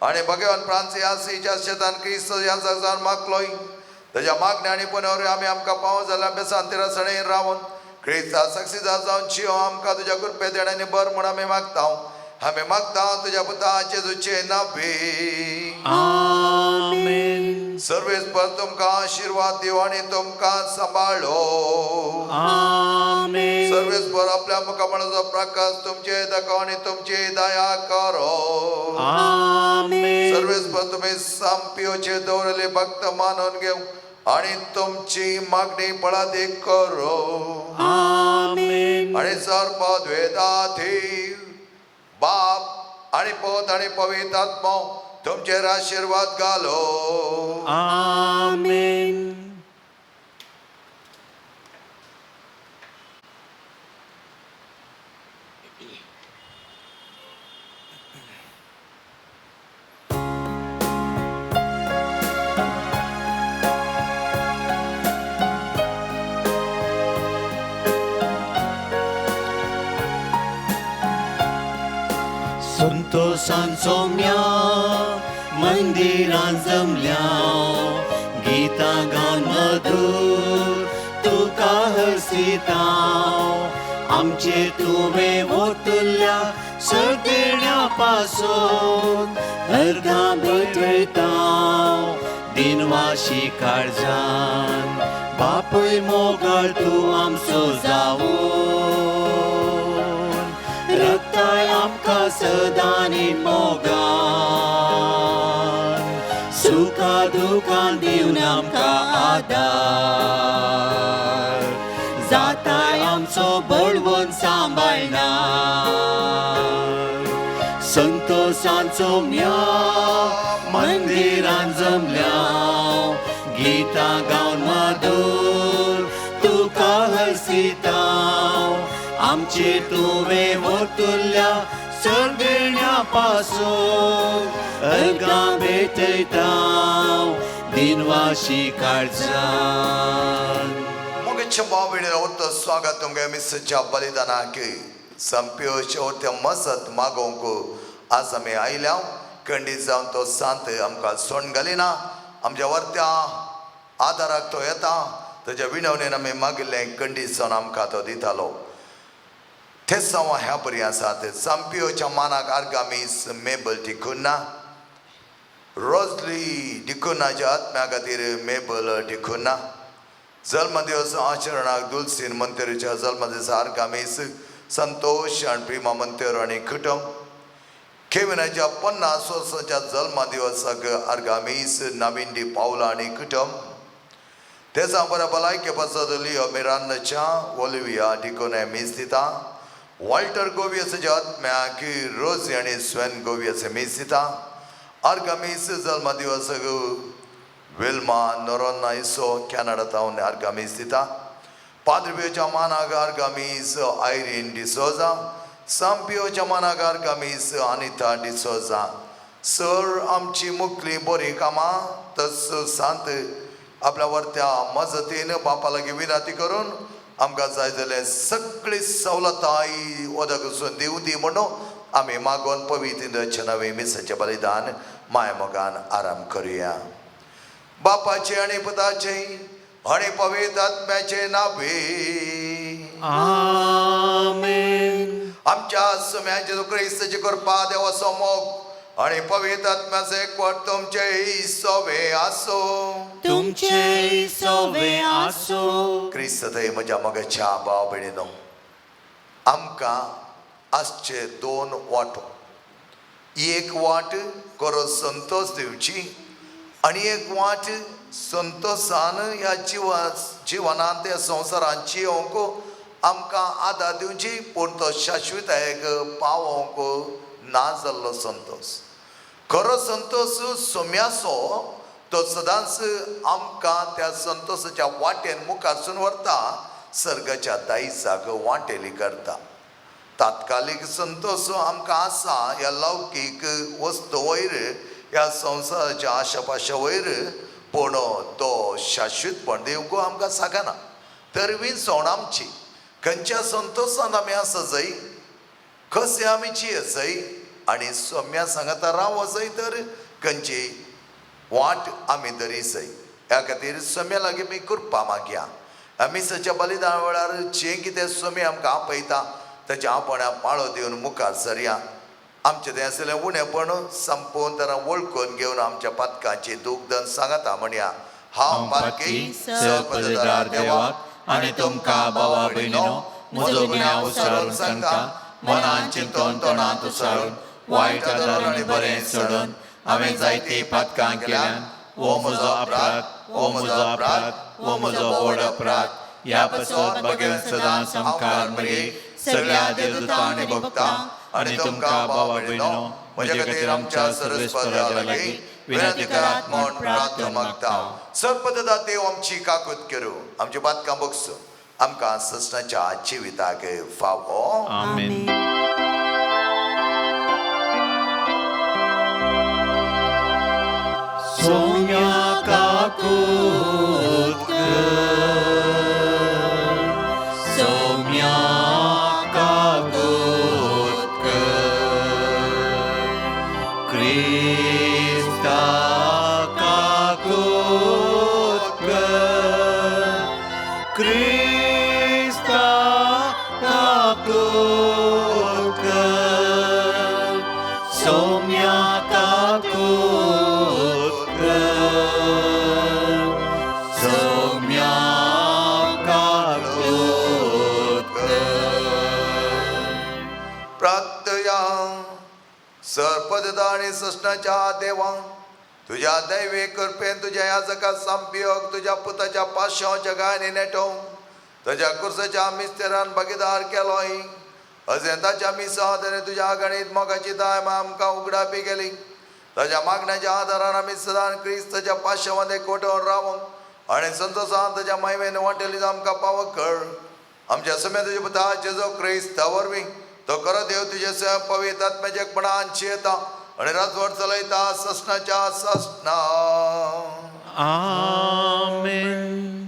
आणि भगवान फ्रांसियासीच्या शेतान क्रिस्त ह्या जावन मागलोय, ताच्या मागण्या आनी पुनवर आमी आमकां पावो जाल्यार बेसान तिरासणेन रावन क्रिस्ता साक्षीदार जावन शिव आमकां तुज्या कृपे देण्यानी भर म्हूण आमी मागता. आमी मागता तुज्या पुता जेजूचे नावे. आमेन. सर्वेस्पर तुमकां आशीर्वाद दिव आनी तुमकां सांबाळो. आमेन. सर्वेस्पर आपल्या मुखामळाचो प्रकाश तुमचे दाखो आनी तुमची दया करो. आमेन. सर्वेस्पर तुमी सांपियोचे दवरले भक्त मानून घेव आनी तुमची मागणी फळादीक करो. आमेन. आमेन. आणि सर्पद्वेदाधीव बाप आणि पोत आणि पवित्र आत्मो तुमचेर आशिर्वाद घालो. आमेन. संतोषान सोम्या मंदिरान जमल्या, गीतां गावन मधूर तुका हरसिता. आमचे तुवें वोतुल्या सर्देण्या पासून अर्घां भेटयता दिनवाशी काळजान. बापूय मोगाळ तूं आमचो जावन रक्ताय आमकां सदांनी मोगान, सुखा दुखान दिवन आमकां आदार, जाताय आमचो बळवंत सांबाळणार. संतोषान सोम्या मंदिरान जमल्या, गीतां गावन मधूर तुका हरसिता. आमचे तुवें वतुल्या सर्देण्या पासून अर्घां भेटयता दिनवाशी काळजान. मोगेच्या भाव-भयणींनो, व्हडलो स्वागत तुमगे मिसाच्या बलिदानाक. संप्योच्या व्हडत्या मजत मागोवंक आज आमी आयल्या. खंडीत जावन तो सांत आमकां सोण घालिना, आमच्या व्हरत्या आदाराक तो येता. ताच्या विनवणेन आमी मागिल्लें खंडीत जावन आमकां तो दितालो. ते सवा ह्या बरी आसात. सांपियोच्या मानाक आर्गामीस मेबल डिकुन्ना, रोजली डिकुन्नाच्या आत्म्या खातीर मेबल डिकुन्ना, जल्मदिवस आचरणाक दुलसीन मंतेरीच्या जल्मदिसा आर्गामीस संतोष आनी प्रिमा मंतेर आनी कुटुंब, केविनाच्या 50 वर्साच्या जल्मदिवसाक आर्गामीस नवीन डी पावला आनी कुटुंब, तेचा बऱ्या भलायके पासत लियो मिरांदाच्या ओलिविया डिकोने मीस दिता, वॉल्टर गोवियसाच्या आत्म्याक रोजी आनी स्वेन गोवियस मीस दिता, आर्गामीस जल्मदिवसाक विल्मा नोरोन्ना इसो कॅनडा तावन आर्गामीस दिता, पाद्रपियोच्या मानाक आर्गामीस आयरीन डिसोजा, सांपियोच्या मानाक आर्गामीस अनिता डिसोजा. सर आमची मुकली बरी कामां तस सांत आपल्या वरत्या मजतीन बापा लागीं विनंती करून आमकां जाय जाल्यार सगळी सवलताय वदक वचून दिवं दी म्हणून आमी मागोवन पवित्र नवे मिसाचें बलिदान माय मोगान आराम करुया. बापाचे आनी पुताचे आनी पवित्र आत्म्याचे नावे आमेन. आमच्या सुम्याचे क्रिस्ताची कृपा, देवाचो मोग आनी पवित्र आत्म्याचो एकवट तुमचे सोवे आसो. तुमचे सोवे आसो. क्रिस्त थंय म्हज्या मोगाच्या भाव भयणीनो, आमकां आसचे दोन वाटो. एक वाट खरो संतोश दिवची आनी एक वाट संतोशान ह्या जिवनांत ह्या संवसारांत जियोवंक आमकां आदार दिवची, पूण तो शाश्वतायेक पावोवंक ना जाल्लो संतोश. खरो संतोश सोम्याचो तो सदांच आमकां त्या संतोशाच्या वाटेन मुखारसून व्हरता, सर्गाच्या दायजाक वांटेली करता. तात्कालीक संतोश आमकां आसा ह्या लौकीक वस्तू वयर, ह्या संवसाराच्या आशा पाशा वयर, पूण तो शाश्वतपण दिवंक आमकां सांगना. तर विंचवण आमची खंयच्या संतोशान आमी आसा जाय, कशें आमी जियेत जाय आनी सोम्या सांगाता राव जाय, तर खंयची वाट आमी धरी जाय. ह्या खातीर सोम्या लागीं आमी कृपा मागया. आमी सच्या बलिदान वेळार जें कितें सोमी आमकां आपयता ताच्या आपणाक पाळो दिवन मुखार सरया. आमचें तें आसलें उणेपण संपोवन तारा वळखून घेवन आमच्या पातकांची दूख दन सांगता म्हणया. हांव पातकी सर्वपददार देवाक आनी तुमकां भावा भयणीनो म्हजो गुन्यांव उसारून सांगता, मनान चिंतून तोंडांत उसारून वायट आदार आनी बरें सोडून हांवें जायतीं पातकां केल्यान. हो म्हजो अपराध, हो म्हजो अपराध, हो म्हजो व्हड अपराध. ह्या पासत भाग्यवंत सदां सामकार मगे सगळ्या देवदूतां आनी भक्तांक आनी तुमकां भावा भयणीनो म्हज्या खातीर आमच्या सर्वेस्परा लागीं विनंती करात म्हूण प्रार्थना मागता. सर्पदता देव आमची काकूत करूं, आमची बातकां बगसूं, आमकां ससनाच्या जिविताक फावो. आमेन. सोम्या काकूत कर, सोम्या काकूत कर, क्रिस्ता काकूत कर, क्रिस्ता काकूत कर, सोम्या काकूत कर, सोम्या काकूत कर. प्रार्थया. सर्पदता आनी सृष्णाच्या देवा, तुज्या दैवी कृपेन तुज्या ह्या जगात संपयोग तुज्या पुताच्या पाशांच्या गायनी नेटोवंक तुज्या कुर्साच्या मिस्तेरान भागीदार केलोय. अजें ताच्या मिसांत आनी तुज्या गणीत मोगाची दायम आमकां उगडापी केली. ताच्या मागण्याच्या आदारान आमी सदां क्रिस्ताच्या पाशांवांत एकवटून रावंक आनी संतोशान ताच्या महिमेन वांटेली आमकां पावक कर. आमच्या समेत तुज्या पुता जेजू क्रिस्ता वरवीं तो खरो देव तुजे स्वयं पवित्र आत्म्याच्या एकपणान शियता आनी राजवट चलयता ससनाच्या ससना. आमेन.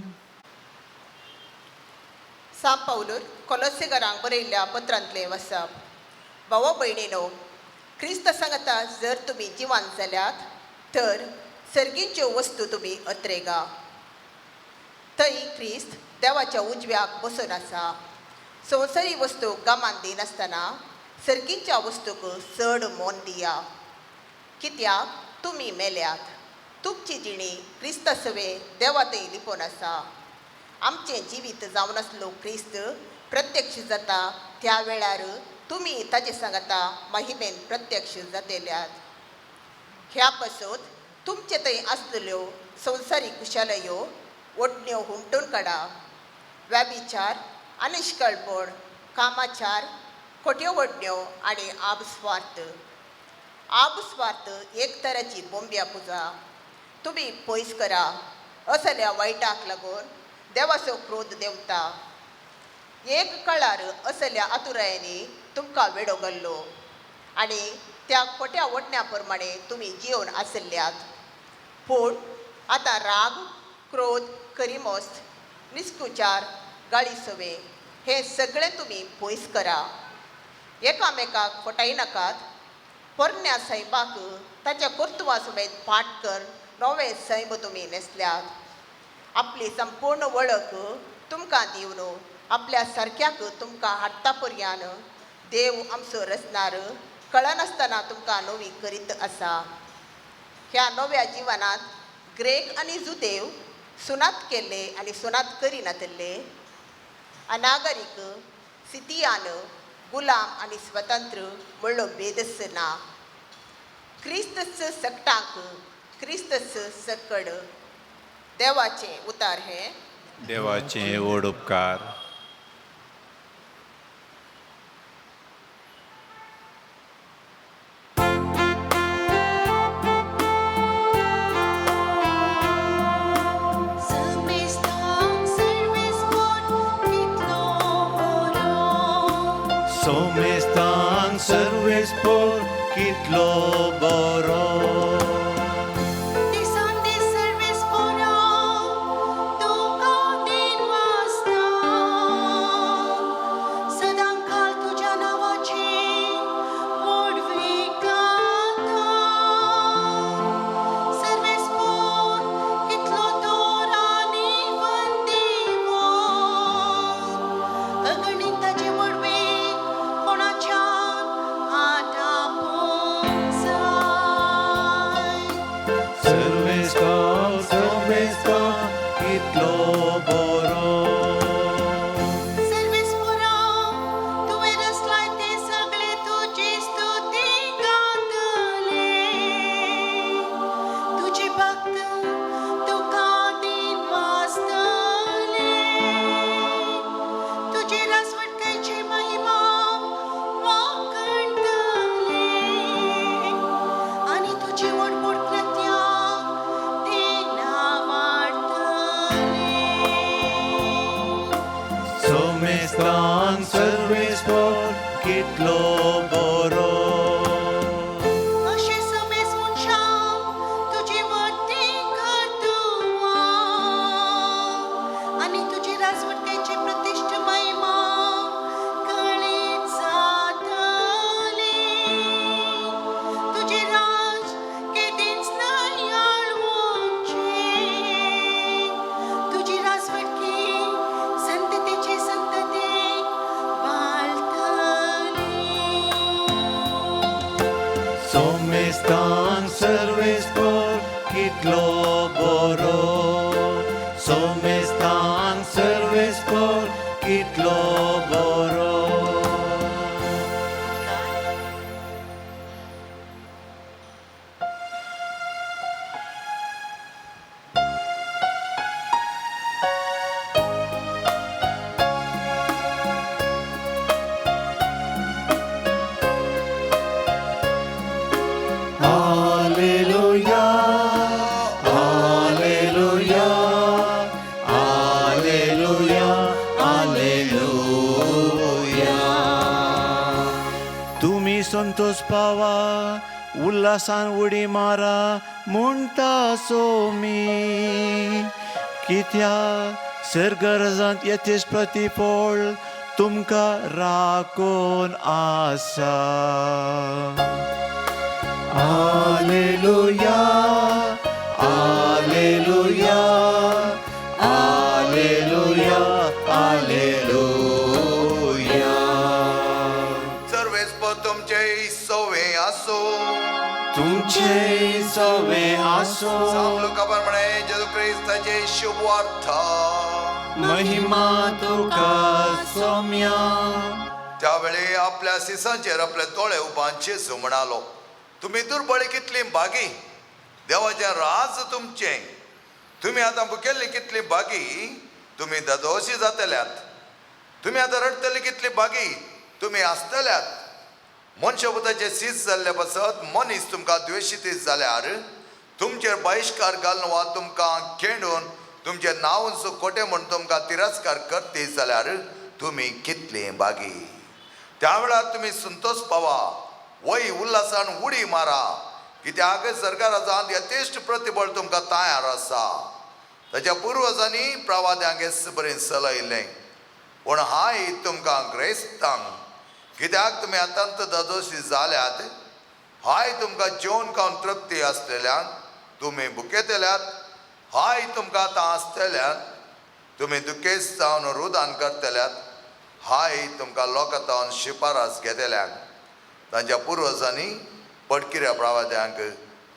सां पावलूर कोलोसेगरांक बरयल्ल्या पत्रांतलें वसप. भावो भयणीनो, क्रिस्त सांगता जर तुमी जिवान जाल्यात तर सर्गीच्यो वस्तू तुमी अत्रेगा. थंय क्रिस्त देवाच्या उजव्याक बसून आसा. संवसारी वस्तू गामान दिनासतना सर्गीच्या वस्तूक चड मोन दिया. कित्याक तुमी मेल्यात, तुमची जिणी क्रिस्ता सवे देवातय लिपोवन आसा. आमचें जिवीत जावन आसलो क्रिस्त प्रत्यक्ष जाता त्या वेळार तुमी ताजे सांगता महिमेन प्रत्यक्ष जातेल्यात. ह्या पासत तुमचे थंय आसलेल्यो संवसारीक कुशालयो ओडण्यो हुमटून काडा. व्याभिचार, अनिश्कळपण, कामाचार, खोट्यो ओडण्यो आनी आबस्वार्थ. आबस्वार्थ एक तराची बोंब्या पुजा तुमी पयस करा. असल्या वायटाक लागून देवाचो क्रोध देंवता. एक कळार असल्या आतुरायांनी तुमकां वेडो घाल्लो आनी त्या खोट्या ओडण्या प्रमाणे तुमी जिवन आसल्यात. पूण आतां राग, क्रोध, करिमोस्त, निस्कुचार, गाळी सवे हें सगळें तुमी पयस करा. एकामेकाक फटयनाकात. पोरण्या सैमाक ताच्या कर्तुवा समेत पाठ कर नवें सैम तुमी न्हेसल्यात. आपली संपूर्ण वळख तुमकां दिवन आपल्या सारक्याक तुमकां हाडटा पर्यान देव आमचो रचणार कळनासतना तुमकां नवी करीत आसा. ह्या नव्या जिवनांत ग्रेक आनी जुदेव, सुनात केल्ले आनी सुनात करिनातल्ले, अनागरीक, सितियान, गुलाम आनी स्वतंत्र म्हणलो भेदच ना. क्रिस्तच सकटांक क्रिस्तच सकड. देवाचें उतार हें. देवाचें व्हड उपकार. सोमेस्तांक सर्वेस्पोर कितलो बरो, दिसान दीस सर्वेस्पोरा तुका दिनवासता. सदांकाल तुज्या नांवाची व्हडवीक गाता. सर्वेस्पोर कितलो तर आनी वंदिवो, अगणीत ताची व्हडवीक कोणाच्यान आटापूंक जाय. सोमेस्तान सर्वेस्पोर कितलो बरो. अशें समेस मनशां तुजी वरती करतुवा आनी तुजी राजवटीची प्रतिश्ठ महिमा कळीत जातली. तुजें राज केदींच न्हय आळवचें. तुजी राजवटकी संततीचे संततीक वाळटली. सोमेस्तान सर्वेस्पोर कितलो बरो. सोमेस्तान सर्वेस्पोर कितलो बरो. Alleluia, Alleluia, Alleluia, Alleluia. तुमी संतोष पावा, उल्हासान उडी मारा म्हणटा सोमी. कित्याक सर्गराजांत यथेश प्रतिफळ तुमकां राखून आसा. Alleluia, Alleluia, Alleluia, Alleluia. सर्वेस्पोर तुमचे सोवे आसो. तुमचे सवे आसो. साम लुका प्रमाणे जेजू क्रिस्ताचे शुभवार्ता. महिमा तुका सोम्या. त्यावेळी आपल्या सिसांचेर आपले दोळे उबान जेजू म्हणालो, तुमी दुर्बळी कितली भागी, देवाचें राज तुमचें. तुमी आतां भुकेल्ली कितली भागी, तुमी दादोशी जातल्यात. तुमी आतां रडटली कितली भागी, तुमी आसतल्यात. मनशापुताचे सीस जाल्ले पासत मनीस तुमकां द्वेशीत जाल्यार तुमचेर बहिश्कार घालून वा तुमकां खेंडून तुमचें नांव खोटें म्हूण तुमकां तिरस्कार करती जाल्यार तुमी कितली भागी. त्या वेळार तुमी संतोष पावा, वय उल्हासान उडी मारा, कित्याक सरकाराजांत यथेश्ट प्रतिबळ तुमकां तयार आसा. ताच्या पुर्वजांनी प्रवाद्यांक बरें सलयलें, पूण हाय तुमकां ग्रेस्तांक, कित्याक तुमी आतांत दादोशी जाल्यात. हाय तुमकां जेवन खावन तृप्ती आसलेल्यान तुमी भुकेतल्यात. हाय तुमकां आतां आसतल्यान तुमी दुखेस्त जावन रुदान करतल्यात. हाय तुमकां लोकां शिफारस घेतल्यान. तांच्या पुर्वजांनी पडकिऱ्या प्रवाद्यांक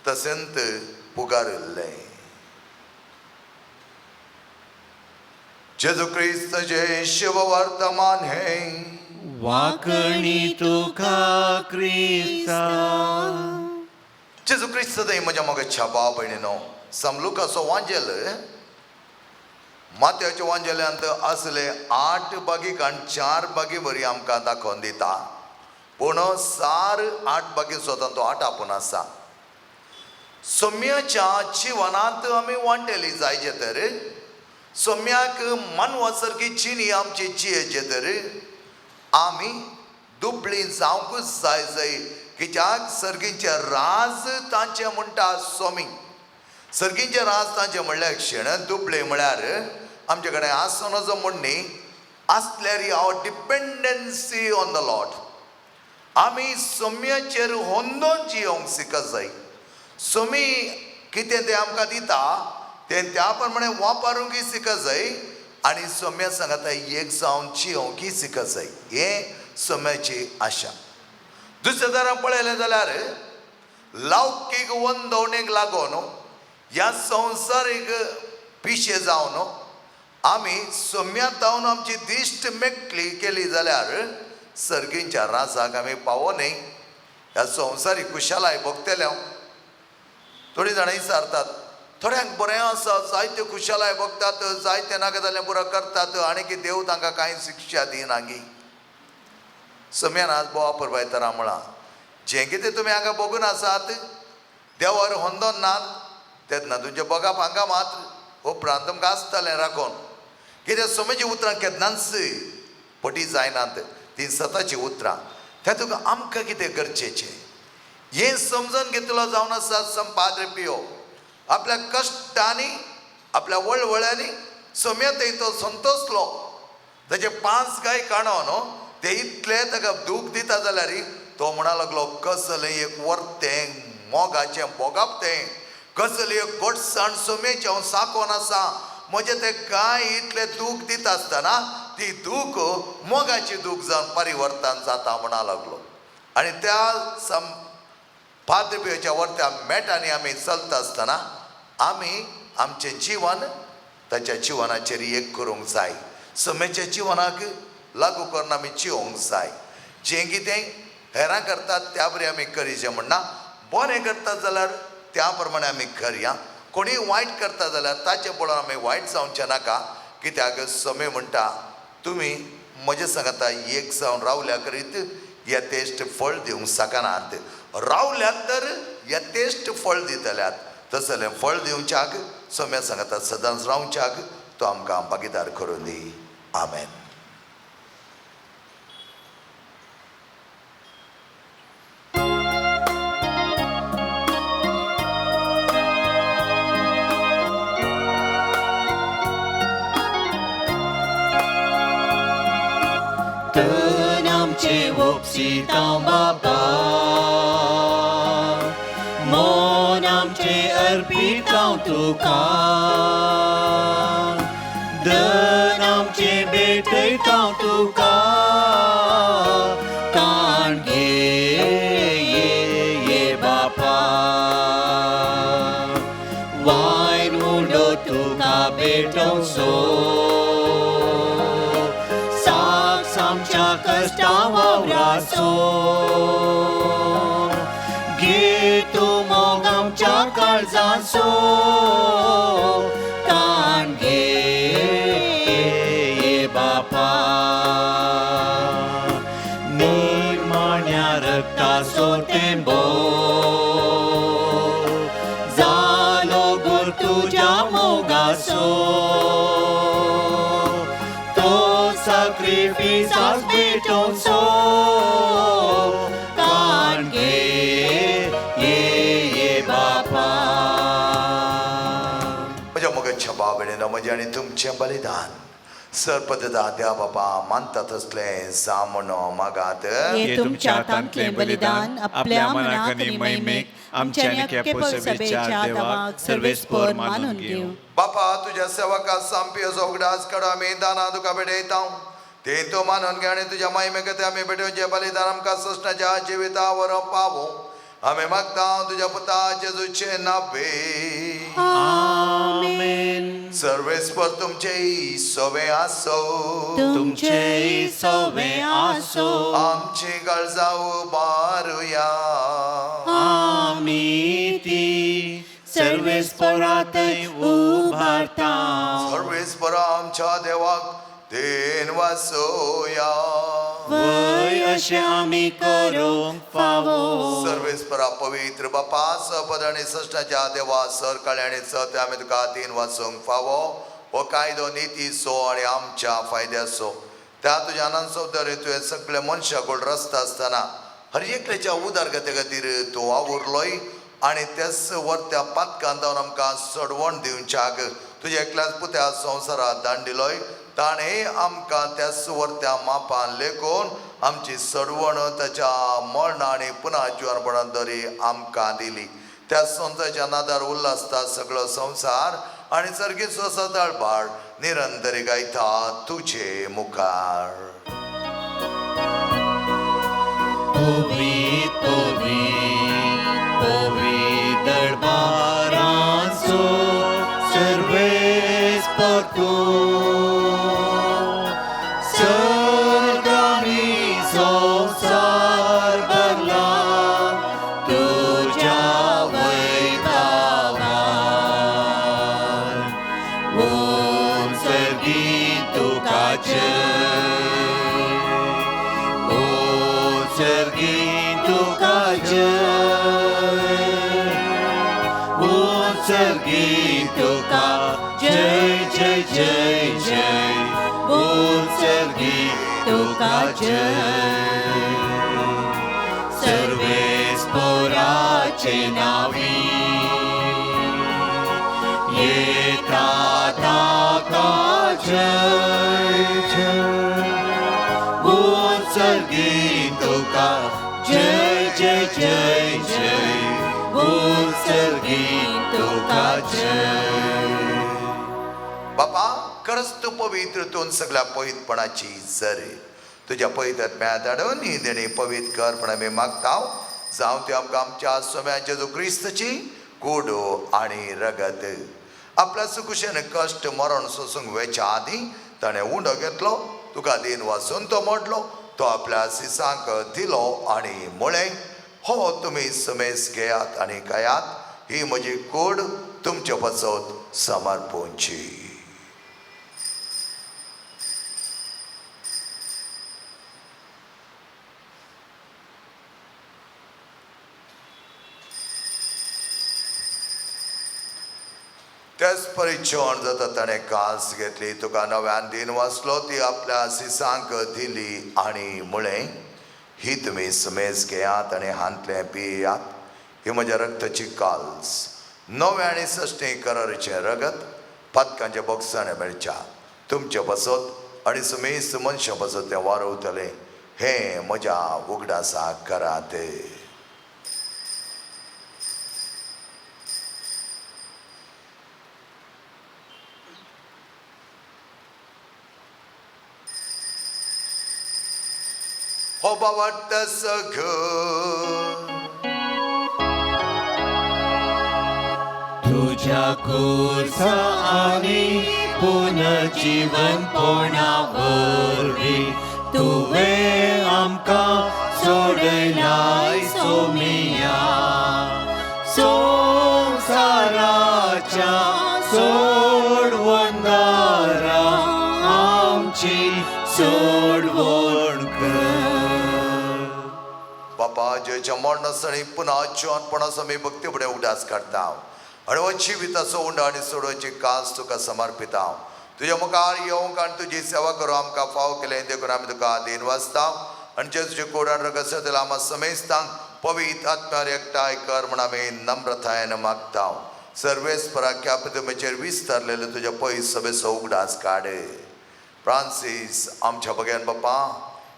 तशेंत पुगारिल्लें. जेजू क्रिस्तचे शुभवर्तमान हे. वाकणी तुका क्रिस्ता. जेजू क्रिस्त थंय म्हज्या मोगाच्या भाव भयणीनो, समलुकाचो वांजेल मात्याच्या वांजेल्यांत असले 8 बागी आनी 4 बागी बरी आमकां दाखोवन दिता, पूण सार 8 बागी स्वता तो 8 आपूण आसा. सोम्याच्या जिवनांत आमी वांटेली जायचे तर सोम्याक मानवा सारकी जिणी आमची जियेचे तर आमी दुबळी जावंकूच जाय जाय, कित्याक सर्गींचे राज तांचे म्हणटा सोमी. सर्गींचे राज तांचे म्हणल्यार क्षण दुबळे म्हळ्यार आमचे कडेन आसूं नजो म्हूण न्ही, आसल्यार our dependency on the Lord. आमी सोम्याचेर होंदोन जियोंक शिकत जाय. सोमी कितें तें आमकां दिता तें त्या प्रमाणे वापरूंकय शिकत जाय आनी सोम्या सांगता एक जावन जियोंकय शिकत जाय. हें सोम्याची आशा. दुसऱ्या तरान पळयलें जाल्यार लौकीक वंदवणेक लागून ह्या संवसारीक पिशे जावन आमी सोम्या जावन आमची दिश्ट मेकळी केली जाल्यार सर्गींच्या राजाक आमी पावो न्हय. ह्या संवसारीक खुशालाय भोगतले. थोडीं जाणां विचारतात, थोड्यांक बरें आसा, जायते खुशालाय भोगतात, जायते नाका जाल्यार पुरो करतात आनी की देव तांकां कांय शिक्षा दिना गी. सम्यान आज बोवा पुरबायतरा म्हळां, जें कितें तुमी हांगा भोगून आसात देवार होंदोन नात तेन्ना तुमचें भोगप हांगा मात्र उपरांत तुमकां आसतलें राखून. कित्याक सोम्याचीं उतरां केन्नाच फटी जायनात ती सताची उतरां. त्या तुका आमकां कितें गरजेचें हें समजून घेतलो जावन आसा संपाद्रे पियो. आपल्या कश्टांनी आपल्या वळवळ्यांनी सोम्या थंय तो संतोसलो. ताचे 5 गाय काणो न्हू ते इतले ताका दूख दिता जाल्यार तो म्हणा लागलो कसलें एक वर्तें मोगाचें भोगप तें, कसलें एक गोडसाण सोम्याचें हांव साकोन आसा. म्हजें ते गाय इतले दूख दिता आसतना ती दूख मोगाची दूख जावन परिवर्तन जाता म्हणा लागलो. आनी त्या सम पाद्रपियोच्या वर्त्या मेटांनी आमी चलता आसतना आमी आमचें जिवन ताच्या जिवनाचेर एक करूंक जाय. सोम्याच्या जिवनाक लागू करून आमी जिवंक जाय. जें कितें हेरां करतात त्या बरी आमी करीचें म्हणना, बरें करतात जाल्यार त्या प्रमाणे आमी करया. कोणीय वायट करता जाल्यार ताचें पळोवन आमी वायट जावचें नाका. कित्याक सोमे म्हणटा तुमी म्हजे सांगता एक जावन रावल्या करीत यथेश्ट फळ दिवंक शकनात, रावल्यात तर यथेश्ट फळ दितल्यात. तसलें फळ दिवच्याक सोम्या सांगता सदांच रावच्याक तो आमकां भागीदार करून दी. आमेन. तन आमचे उपसितां बापा, मन आमचे अर्पितां तुका, धन आमचे भेटयतां तुका, ताण घे ये बापा, वायन उडो तुका भेटोवचो, आमच्या कश्टां वावराचो, घे तूं मोग आमच्या काळजाचो, ताण घे बापा, निर्माण्या रक्ताचो तेंबो जालो गुर तुज्या मोगाचो, sacrifice भेटोवचो, ताण घे ये बापा. म्हज्या मोगाच्या भाव भयणीनो, म्हजें आनी तुमचें बलिदान सरपददा देवा बापा मानता तसलें जावं मागात. हे तुमच्या हातांतलें बलिदान आपल्या मनाक आनी महिमेक आमच्या आनी केपो सभेच्या देवाक सर्वेस्पर मानून घेवं. बापा तुज्या सेवका सामपियोचो उगडास काडो आमी दानां तुका भेटयता, ते तूं मानून घे आनी तुज्या महिमे खातीर आमी भेटोवचें बलिदान आमकां सृश्टाच्या जिविता वरो पावूं. आमी मागता तुज्या पुता जेजूचे नावे. आमेन. सर्वेस्पर तुमचे सोवे आसो, तुमचे सोवे आसो, आमची गरजा उबारुया. आमी ती सर्वेस्परातय उबारता. सर्वेस्पर आमच्या देवाक then वासोया. वय अशें आमी करूंक फावो. सर्वेस्परा पवित्र बापा सपद आनी सश्टाच्या देवा सर काळे आनी सत आमी तुका then वाचूंक फावो. हो कायदो नितीचो आनी आमच्या फायद्याचो. त्या तुज्या आनंद तुवें सगळे मनशाक रस्ता आसतना हर एकल्याच्या उदरगते खातीर तूं वावुरलोय आनी त्याच वर्त्या पातकान जावन आमकां सोडवण दिवच्याक तुज्या एकल्याच पुत्या संवसारात दांडिलोय. ताणें आमकां त्याच वर्त्या मापान लेखून आमची सडवण ताच्या मरणा आनी पुनः जिवनपणान दरी आमकां दिली. त्या संवसाराच्या नादार उल्लासता सगळो संवसार आनी सर्गीचो सदाळबाळ निरंतरी गायता तुजे मुखार. पवित्र पवित्र पवित्र दरबारांचो सर्वेस्पर तूं, सर्गांनी संवसार भरला तुज्या वैभवान. ऊन सर्गी तुका जय, ऊन सर्गी तुका जय, ऊन सर्गी तुका जय जय जय जय, ऊन सर्गी तुका जय सर्वेस्पोराचे नावी येता ताका जय जय उत्सर्गी तुका जय जय जय जय उत्सर्गी तुका जय. बापा खरंच तूं पवित्र, तूं सगळ्या पवित्रपणाची जर तुज्या पवित्र आत्म्या धाडून ही देणी पवित्र कर म्हण आमी मागता. जावं त्यो आमकां आमच्या सोम्या जेजू क्रिस्तची कूड आनी रगत. आपल्या सुकुशेन कश्ट मरण सोसूंक वेच्या आदीं ताणें उंडो घेतलो, तुका दिन वाचून तो मोडलो, तो आपल्या सिसांक दिलो आनी म्हळें, हो तुमी सुमेस घेयात आनी खायात, ही म्हजी कूड तुमचे पासत समर्पूंची. त्याच परी जेवण जाता ताणें कास घेतली, तुका नव्यान दिन वाचलो, ती आपल्या सिसांक दिली आनी म्हळें, ही तुमी सुमेज घेयात आनी हांतलें पियात, ही म्हज्या रक्ताची काल्स, नव्या आनी सश्टी करारीचें रगत पातकांच्या बोगसाणे मेळच्या तुमचे पासत आनी सुमेज मनशां पासत तें वारवतलें, हें म्हज्या उगडासाक करात. हो बाबा सघ तुझ्या खुर्सा आणि पुनर्जीवनपणा वरवीं तुवें आमकां सोडयलाय सोमिया, संवसाराच्या सोडवणदारा आमची सोडवण कर. बापा जेच्या मरणासणी पुन्हा जिवनपणाचो आमी भक्ती फुडें उगडास काडटा आनी हो जिविताचो उंडो आनी सोडोवची कास तुका समर्पिता. तुज्या मुखार येवंक आनी तुजी सेवा करूं आमकां फाव केलें देखून आमी तुका आदीन वाचता आनी जे तुजे कोडान रगत जाल्यार आमकां समेस्तांक पवित्र आत्म्यार एकठांय कर म्हूण आमी नम्रतायेन मागता. सर्वेस्पराक तुमचेर विस्तारलेले तुज्या पयस सभेचो उगडास काड. फ्रांसीस आमच्या बग्यान बापा,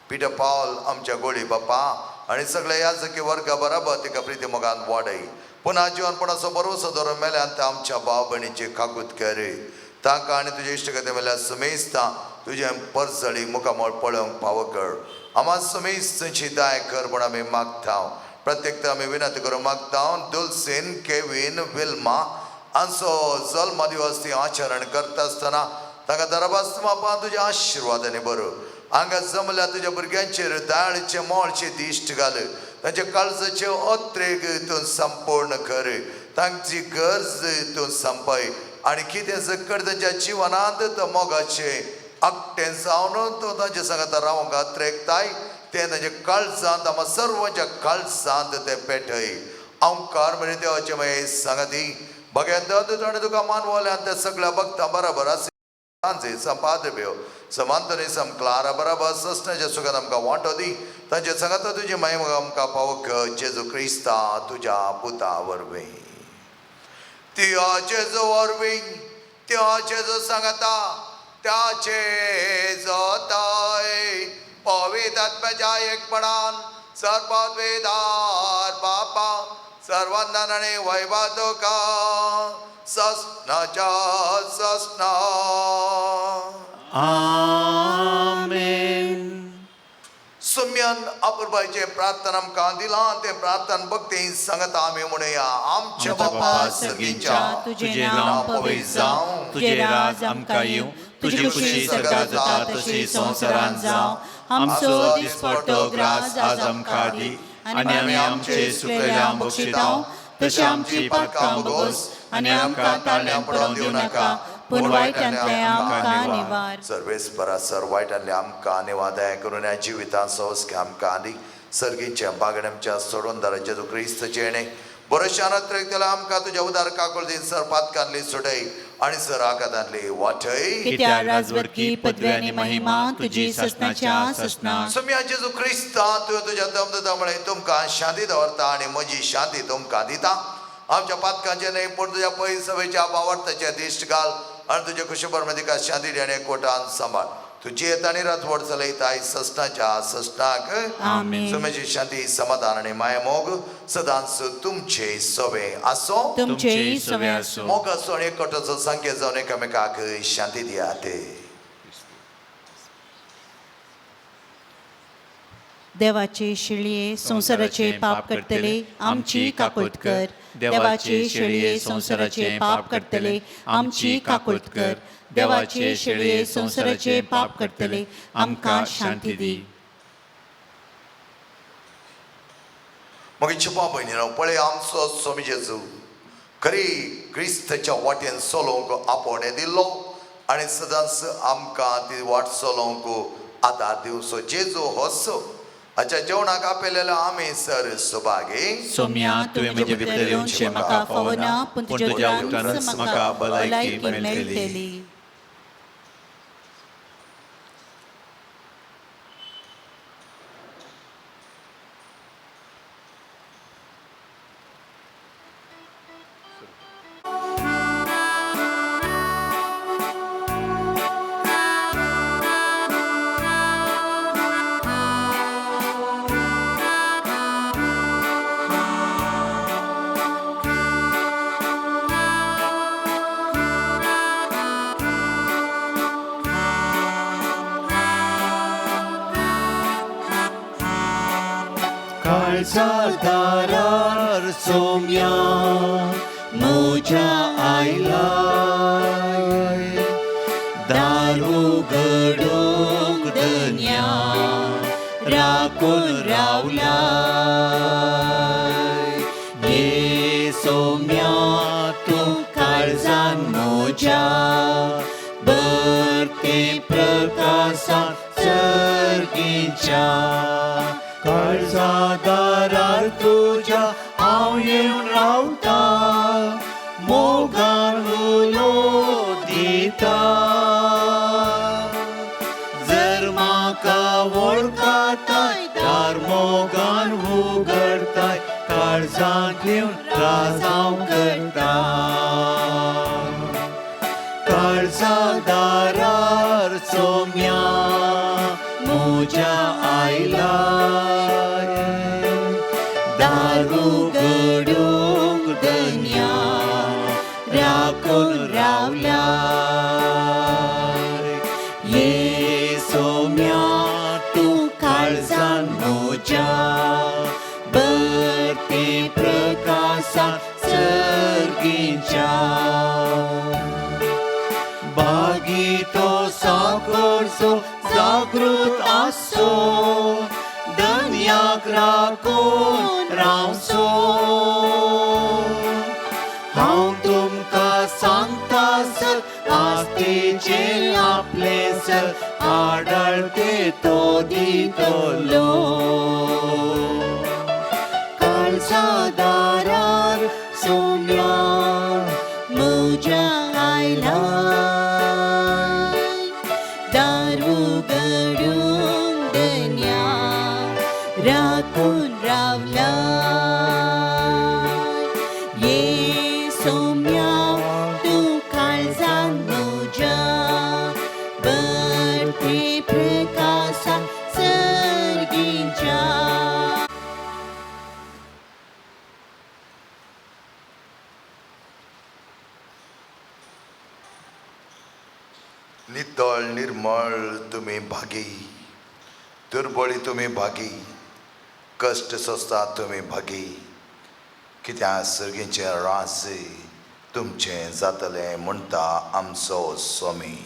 पिटर पावल आमच्या गोळी बापा आनी सगळे याजकी वर्गा बराबर तिका प्रिती मोगान वाडय. पुन्हा जिवनपणाचो भरवसो धरून मेल्यान ते आमच्या भाव भयणीची काकूत कर. तांकां आनी तुजे इश्टगती मेल्यार सुमेस्ता तुजें परजळी मुखामळ पळोवंक पावो कर. आमा सुमेस्त तुजी दाय कर म्हूण आमी मागता. प्रत्येक आमी विनंती करूं मागता. दुलसीन, केवीन, विल्मा हांचो जल्म दिवस ती आचरण करता आसतना तांकां दरबास बापा तुज्या आशिर्वादांनी बरो. हांगा जमल्या तुज्या भुरग्यांचेर दाळचे मोळचे दिश्ट घाल, तांच्या काळजाचे अत्रेग तूं संपूर्ण कर, तांची गरज तूं संपय आनी कितें जकर तांच्या जिवनांत तो मोगाचें आकटें जावन तूं तांच्या सांगाता रावंक अत्रेगताय तें तांच्या काळजांत आमा सर्वांच्या काळजांत तें पेटय. अंकार म्हणे देवाचें मागीर सांगाती बघ्यान ताणें तुका मानवलें आनी त्या सगळ्या भक्तां बराबर आसा. संपादब्यो समांतनी सम क्लारा बराबर ससण्याच्या सुखान आमकां वांटो दी. तांच्या सांगाता तुजी माय आमकां पावक जेजू क्रिस्ता तुज्या पुता वरवीं. त्या जेजू वरवीं, त्या जेजू सांगाता, त्या जेजोताय पवित्र आत्म्याच्या एकपणान सर्ववेदार बापा सर्वांना आनी वैभव तुका ससनाच्या ससना. आमेन. सुम्यान अपुरबायचें प्रार्थना आमकां दिलां तें प्रार्थना भक्ती सांगता आमी म्हणुया. आमच्या बापा सगळींच्या तुजें नांव पवित्र जावं, तुजें राज आमकां येवं, तुजी खुशी स्वर्गांत जाता तशी संवसारांत जावं. आमचो दिसपट्टो ग्रास आज आमकां दी आनी आमी आमचे सुकलेल्या बक्षितां तशें आमची पातकां भोगोस आनी आमकां ताळ्यां पडोवन दिवं नाका, पूण वायटांतलें आमकां निवार. सर्वेस्परा सर वायटांतलें आमकां निवार दया करून ह्या जिवितांत संस्कार आमकां आनी सर्गीच्या बागड आमच्या सोडून जेजू क्रिस्तचें येणें बरोशान अत्रेक आमकां तुज्या उदार काकुळतीन सर पातकांतली सुटय आनी सराकातांतली वाटय. कित्याक राजवटकी पदवी आनी महिमा तुजी ससनाच्या ससना. सोम्या जेजू क्रिस्ता, तुवें तुज्या दमदता म्हळें, तुमकां शांती दवरता आनी म्हजी शांती तुमकां दिता. आमच्या पातकांचे न्हय पूण तुज्या पयस सभेच्या बावडताचे दिश्ट घाल आनी तुजे खुशबर तिका शांती दी आनी एकवटान सांबाळ. तुजी येत आनी रातवड चलयताय ससनाच्या ससनाक. आमेन. सोम्याची शांती, समाधान आनी मायामोग सदांच तुमचे सोबे आसो. तुमचेय सवे आसूं. मोगाचो आनी एकवटाचो संकेत जावन एकामेकाक शांती दियात. देवाचे शिळये संवसाराचे पाप करतले आमची काकूत कर. देवाचे शेळये संवसाराचे पाप करतले आमची काकूत कर. देवाचे शेळये संवसाराचे पाप करतले आमकां शांती दी. मग चिपा भयणीनो, पळय आमचो स्वामी जेजू खरी क्रिस्ताच्या वाटेन चलोवंक आपोवणें दिल्लो आनी सदांच आमकां ती वाट चलोवंक आदार दिवचो जेजू होच हाच्या जेवणाक आपयलेलो आमी सर सुभागी. सोम्या, तुवें म्हजे भितर येवचें म्हाका फावना, पूण तुज्या उतरानच म्हाका भलायकी मेळटली. काळजा दारार सोम्या म्हज्या आयलाय, दार उगडूंक धन्या राखून रावलाय. ये सोम्या तूं काळजान म्हज्या भरते प्रकासा सर्गीच्या. काळजा दारार तुज्या हांव येवन रावता, मोगान उलो दिता. जर म्हाका वळखताय दार मोगान उगडताय, काळजांत येवन राजांव करता. काळजा दारार सोम्या म्हज्या आयलाय, दार उगडूंक धन्या राखून रावलाय. ये सोम्या तूं काळजान म्हज्या भरते प्रकासा सर्गीच्या. बागी तो साकरचो जागृत आसो, धन्याक राखून रावचो. हांव तुमकां सांगता सर, आस्तेचें आपलें सर आडळते तो दितलो. काळजा दारार सोम्या म्हज्या आयलाय, दार उगडूंक धन्या राखून रावलाय. ये सोम्या तूं काळजान म्हज्या भरते प्रकासा सर्गीच्या. नितळ निर्मळ तुमी भागी, दुर्बळी तुमी भागी, कश्ट सोंसतात तुमी भागी, कित्याक सर्गीचें राज तुमचें जातलें म्हणटा आमचो स्वामी.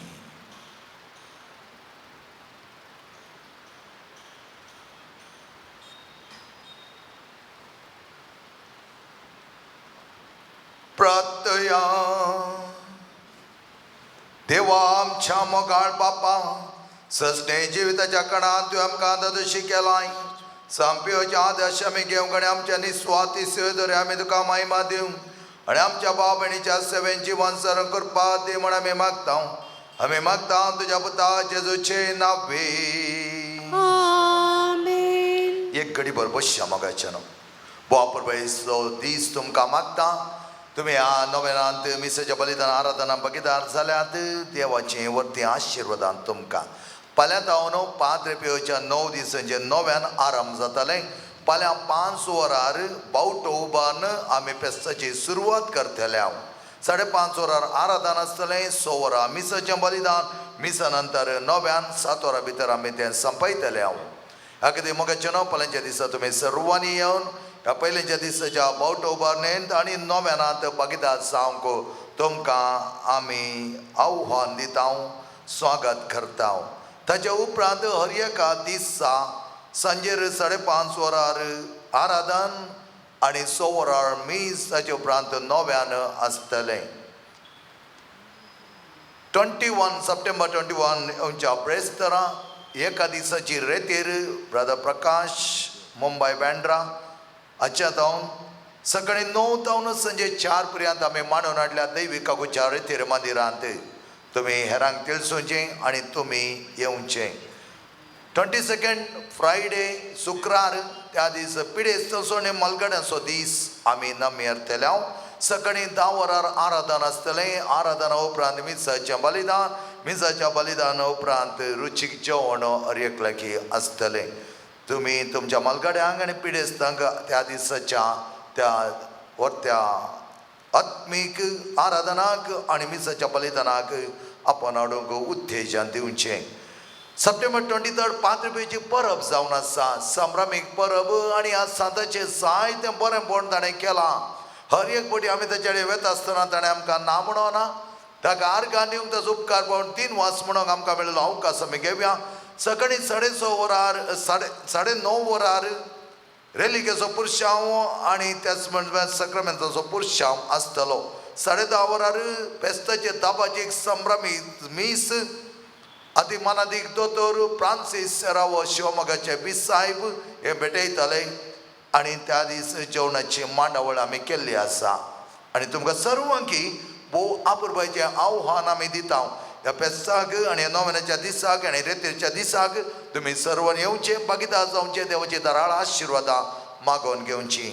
प्रार्थया. देवा आमच्या मोगाळ बापा, सजने जिविताच्या कणांत तुवें आमकां दादोशी केलाय. सांपियोच्या आदर्श आमी घेवंक आनी आमच्या निस्वार्थी सेवे दरे आमी तुका महिमा दिवंक आनी आमच्या भाव भयणीच्या सेवेन जिवन सरण करपा दी म्हण आमी मागता. आमी मागता तुज्या पुता जेजूचे नावे. आमेन. एक घडी भर बसया मोगाच्यानो. बापरबायचो दीस तुमकां मागता. तुमी ह्या नोवेनांत मिसाच्या बलिदान आराधना भागीदार जाल्यात. देवाचे वरती आशिर्वादान तुमकां फाल्यां जावन पाद्रे पियोच्या 9 दिसांचे नव्यान आरंभ जातालें. फाल्यां 5 वरार बावटो उबारून आमी फेस्ताची सुरवात करतले. हांव 5:30 वरार आराधन आसतलें. 6 वरां मिसाचें बलिदान, मिसा नंतर नव्यान 7 वरां भितर आमी तें संपयतले. हांव ह्या खातीर मोगाचें न्हू फाल्यांच्या दिसा तुमी सर्वांनी येवन ह्या पयलींच्या दिसाच्या बावटो उबारणेंत आनी नव्यानांत भागीदार जावंक तुमकां आमी आव्हान दिता, स्वागत करता. ताच्या उपरांत हर एका दिसा सांजेर 5:30 वरार आराधन आनी 6 वरार मीस, ताचे उपरांत नव्यान आसतलें. 21 सप्टेंबर 21 आमच्या ब्रेस्तरां एका दिसाची रेतीर ब्रदर प्रकाश मुंबय बँड्रा हाच्या जावन सकाळी 9 तावन संजे 4 पर्यंत आमी मांडून हाडल्या दैवीक काकूच्या रेतीर मंदिरांत. तुमी हेरांक तिळसुचें आनी तुमी येवचें. 22 फ्रायडे शुक्रार त्या दीस पिडेस्त आनी मलगड्यांचो दीस आमी नमेरतले. हांव सकाळी 10 वरार आराधन आसतलें. आराधना उपरांत मिसाचें बलिदान, मिसाच्या बलिदाना उपरांत रुचीक जेवण हर एकल्याकी आसतलें. तुमी तुमच्या मालगाड्यांक आनी पिडेस्तांक त्या दिसाच्या त्या त्या आत्मीक आराधनाक आनी मिसाच्या बलिदानाक आपण हाडूंक उत्तेजन दिवचें. सप्टेंबर 23 पाद्रपेची परब जावन आसा, संभ्रमीक परब आनी ह्या सांताचें जायतें बरेंपण ताणें केलां. हर एक फावटी आमी ताचे कडेन वता आसतना ताणें आमकां ना म्हणोना, ताका आर्गां दिवंक ताचो उपकार पावून 3 वास म्हणूंक आमकां मेळिल्लो अवकाश आमी घेवया. सकाळी 6:30 वरार 9:30 वरार रेलिकेचो पुरशांव आनी त्याच म्हणजे सक्रामेंताचो पुरशांव आसतलो. 10:30 वरार फेस्ताचे दाबाची एक संभ्रमी मीस आदी मानादीक दोतोर फ्रांसीस सेरावो शिवमोगाचे बिसायब हे भेटयताले आनी त्या दीस जेवणाची मांडावळ आमी केल्ली आसा. आनी तुमकां सर्वांकी भोव आपुरबायचें आव्हान आमी दिता. ह्या फेस्ताक आनी नोवेनाच्या दिसाक आनी रेतीच्या दिसाक तुमी सर्वांनी येवचें, भागीदार जावचें, देवाची दराळ आशिर्वादां मागोवन घेवची.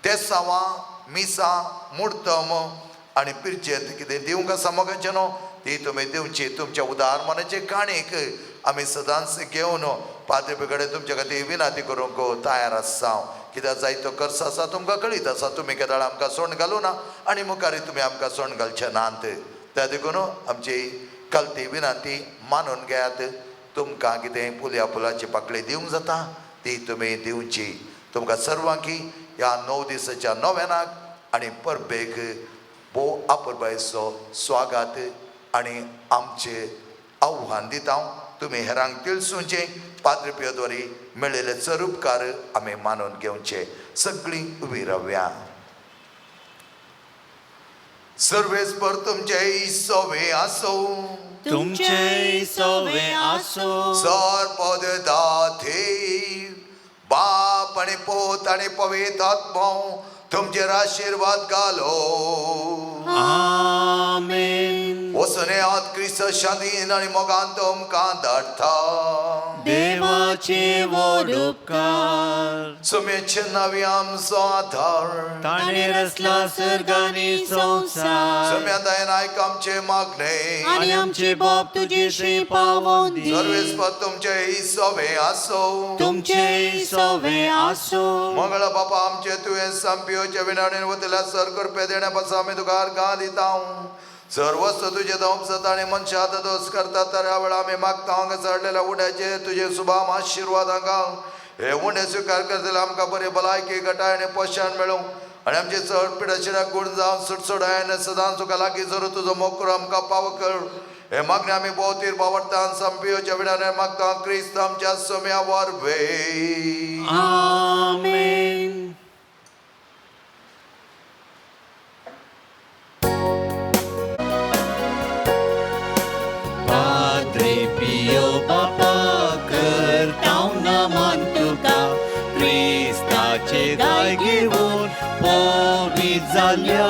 तेसांवां, मिसां, मुर्तम आनी पिरचेंत कितें दिवंक आसा मोगाचें न्हू ती तुमी दिवची. तुमच्या उदार मनाचे काणयेक आमी सदांच घेवन पाद्री कडेन तुमच्या खातीर विनंती करूंक तयार आसा. कित्याक जायतो खर्च आसा तुमकां कळीत आसा. तुमी केदाळ आमकां सोण घालूं ना आनी मुखार तुमी आमकां सोण घालचे नात. त्या देखून आमची कलती विनंती मानून घेयात. तुमकां कितें फुल्या फुलाची पाकळी दिवंक जाता ती तुमी दिवची. तुमकां सर्वांकी ह्या 9 दिसाच्या नोवेनाक आनी परबेक भोव आपुरबायेचो स्वागत आनी आमचें आव्हान दिता. तुमी हेरांक तिळसुचें, पाद्री पियोद्वारी मेळिल्ले चड उपकार आमी मानून घेवचे. सगळीं उबी रावया. सर्वेस्पर तुमचे सोवे आसो, तुमचे सोवे आसो. सर्पदाथे बाप आनी पूत आनी पवित्र आत्मो तुमचेर आशिर्वाद घालो. आमेन. वचून येयात, क्रिस्त शांतीन आनी मोगान तुमकां धाडटा. देवाचे व्हड उपकार सुमेचे नवी आमचो आधार, ताणें रचला सर्ग आनी संवसार. सुम्या दयेन आयक आमचें मागणें आनी आमचे बाप तुजेशी पावोवन दी. सर्वेस्पर तुमचे सोवे आसो, तुमचे सोवे आसो. मंगळ बापा आमचे तुवें संपियोचे विनाणेन वतल्या सर करपे देण्या पासून आमी तुका आर्गां दिता. सर्वस्व तुजे उपसता आनी मनशा दोस करता तर ह्या वेळार आमी मागता हांगा चडलेल्या उंड्याचेर तुजे सुभाम आशिर्वाद हांगा हे उंडे स्विकार करतले आमकां बरी भलायकी घटाय आनी पोशण मेळूं आनी आमचे चड पिडाशिराक गूण जावन सुटसुटायन सदांच तुका लागीं जरूर तुजो मोग करून आमकां पाव कर. हे मागणे आमी भोवतीर बावडटान संपियोच्या विणाने मागता क्रिस्त आमच्या सोम्या वरवीं. आमेन. पाद्रे पियो बापा करताव नमन तुका, क्रिस्ताचे दाय घेवन पवित्र जाल्या.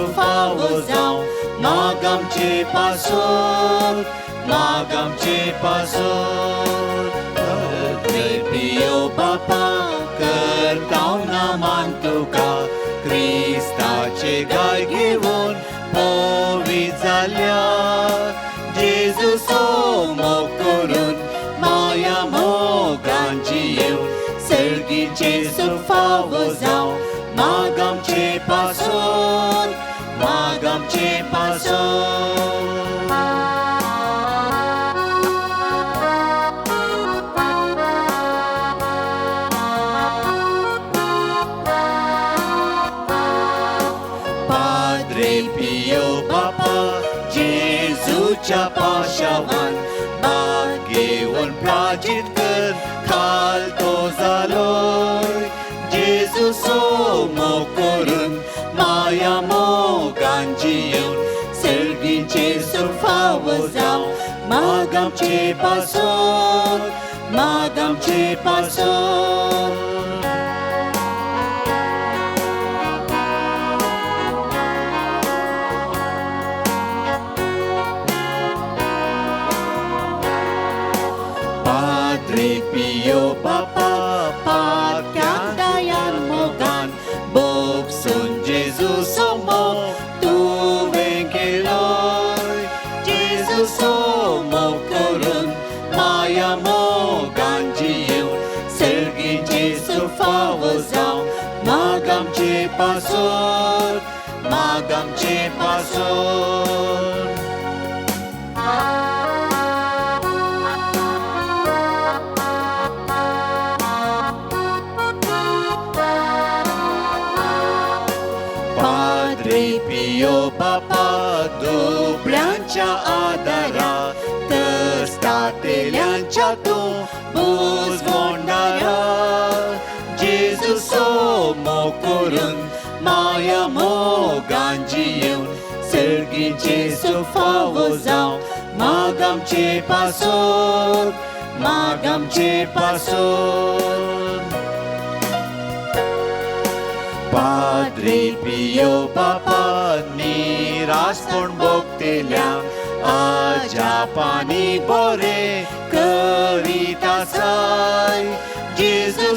सुख फावो जावं माग आमचे पासून, माग आमचे पासून। पाद्रे पियो बापा करतांव नमन तुका, क्रिस्ताचे गाय घेवन पवी जाल्या। जेजू मोग करून माया मोगान जियेवन सर्गीचे सुख फावो जावं माग आमचे पासून, माग आमचे पासून। पाद्रे पियो बापा जेजूच्या पाशावान बाग घेवन प्राजीत कर खाल तो जालो। जेजू मोग करून माया मोगान जियेवन सर्गीचे सुख फावो जावं माग आमचे पासून, माग आमचे पासून। पाद्रे पियो बापा पात्याक दयान मोगान बोगसून जेजू मोग तुवें केलोय। जेजू मोग करून माया मोगान जियेवन सर्गीचे सुख फावो जावं माग आमचे पासून, माग आमचे पासून। पाद्रे पियो बापा दुबळ्यांच्या आदारा तस्तातेल्यांच्या तूं बुजवणारा। जेजू मोग करून माया मोगान जियेवन सर्गीचे सुख फावो जावं माग आमचे पासून, माग आमचे पासून। पाद्रे पियो बापा निराशपण भोगतेल्यांक अजापानी बरें करीत आसाय। जेजू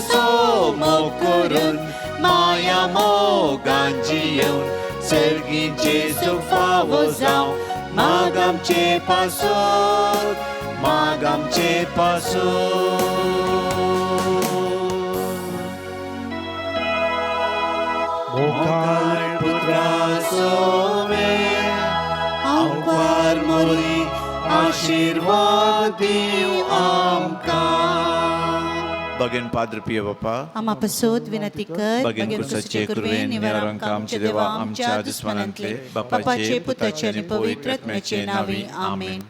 मोग करून माया मोगान जियेवन सर्गीचे सुख फावो जावं माग आमचे पासून, माग आमचे पासून। मोगाळ पुत्रा सोवे आंकवार मोरी आशिर्वाद दिवं आमकां। बगेन पाद्र पियो बापा आमा पासत विनंती कर, बगेन कुसाचे कुर्वेन निवारण आमचे देवा आमच्या दुस्मानांतले बापाचे पुताचे आनी पवित्र आत्म्याचे नांवी आमेन।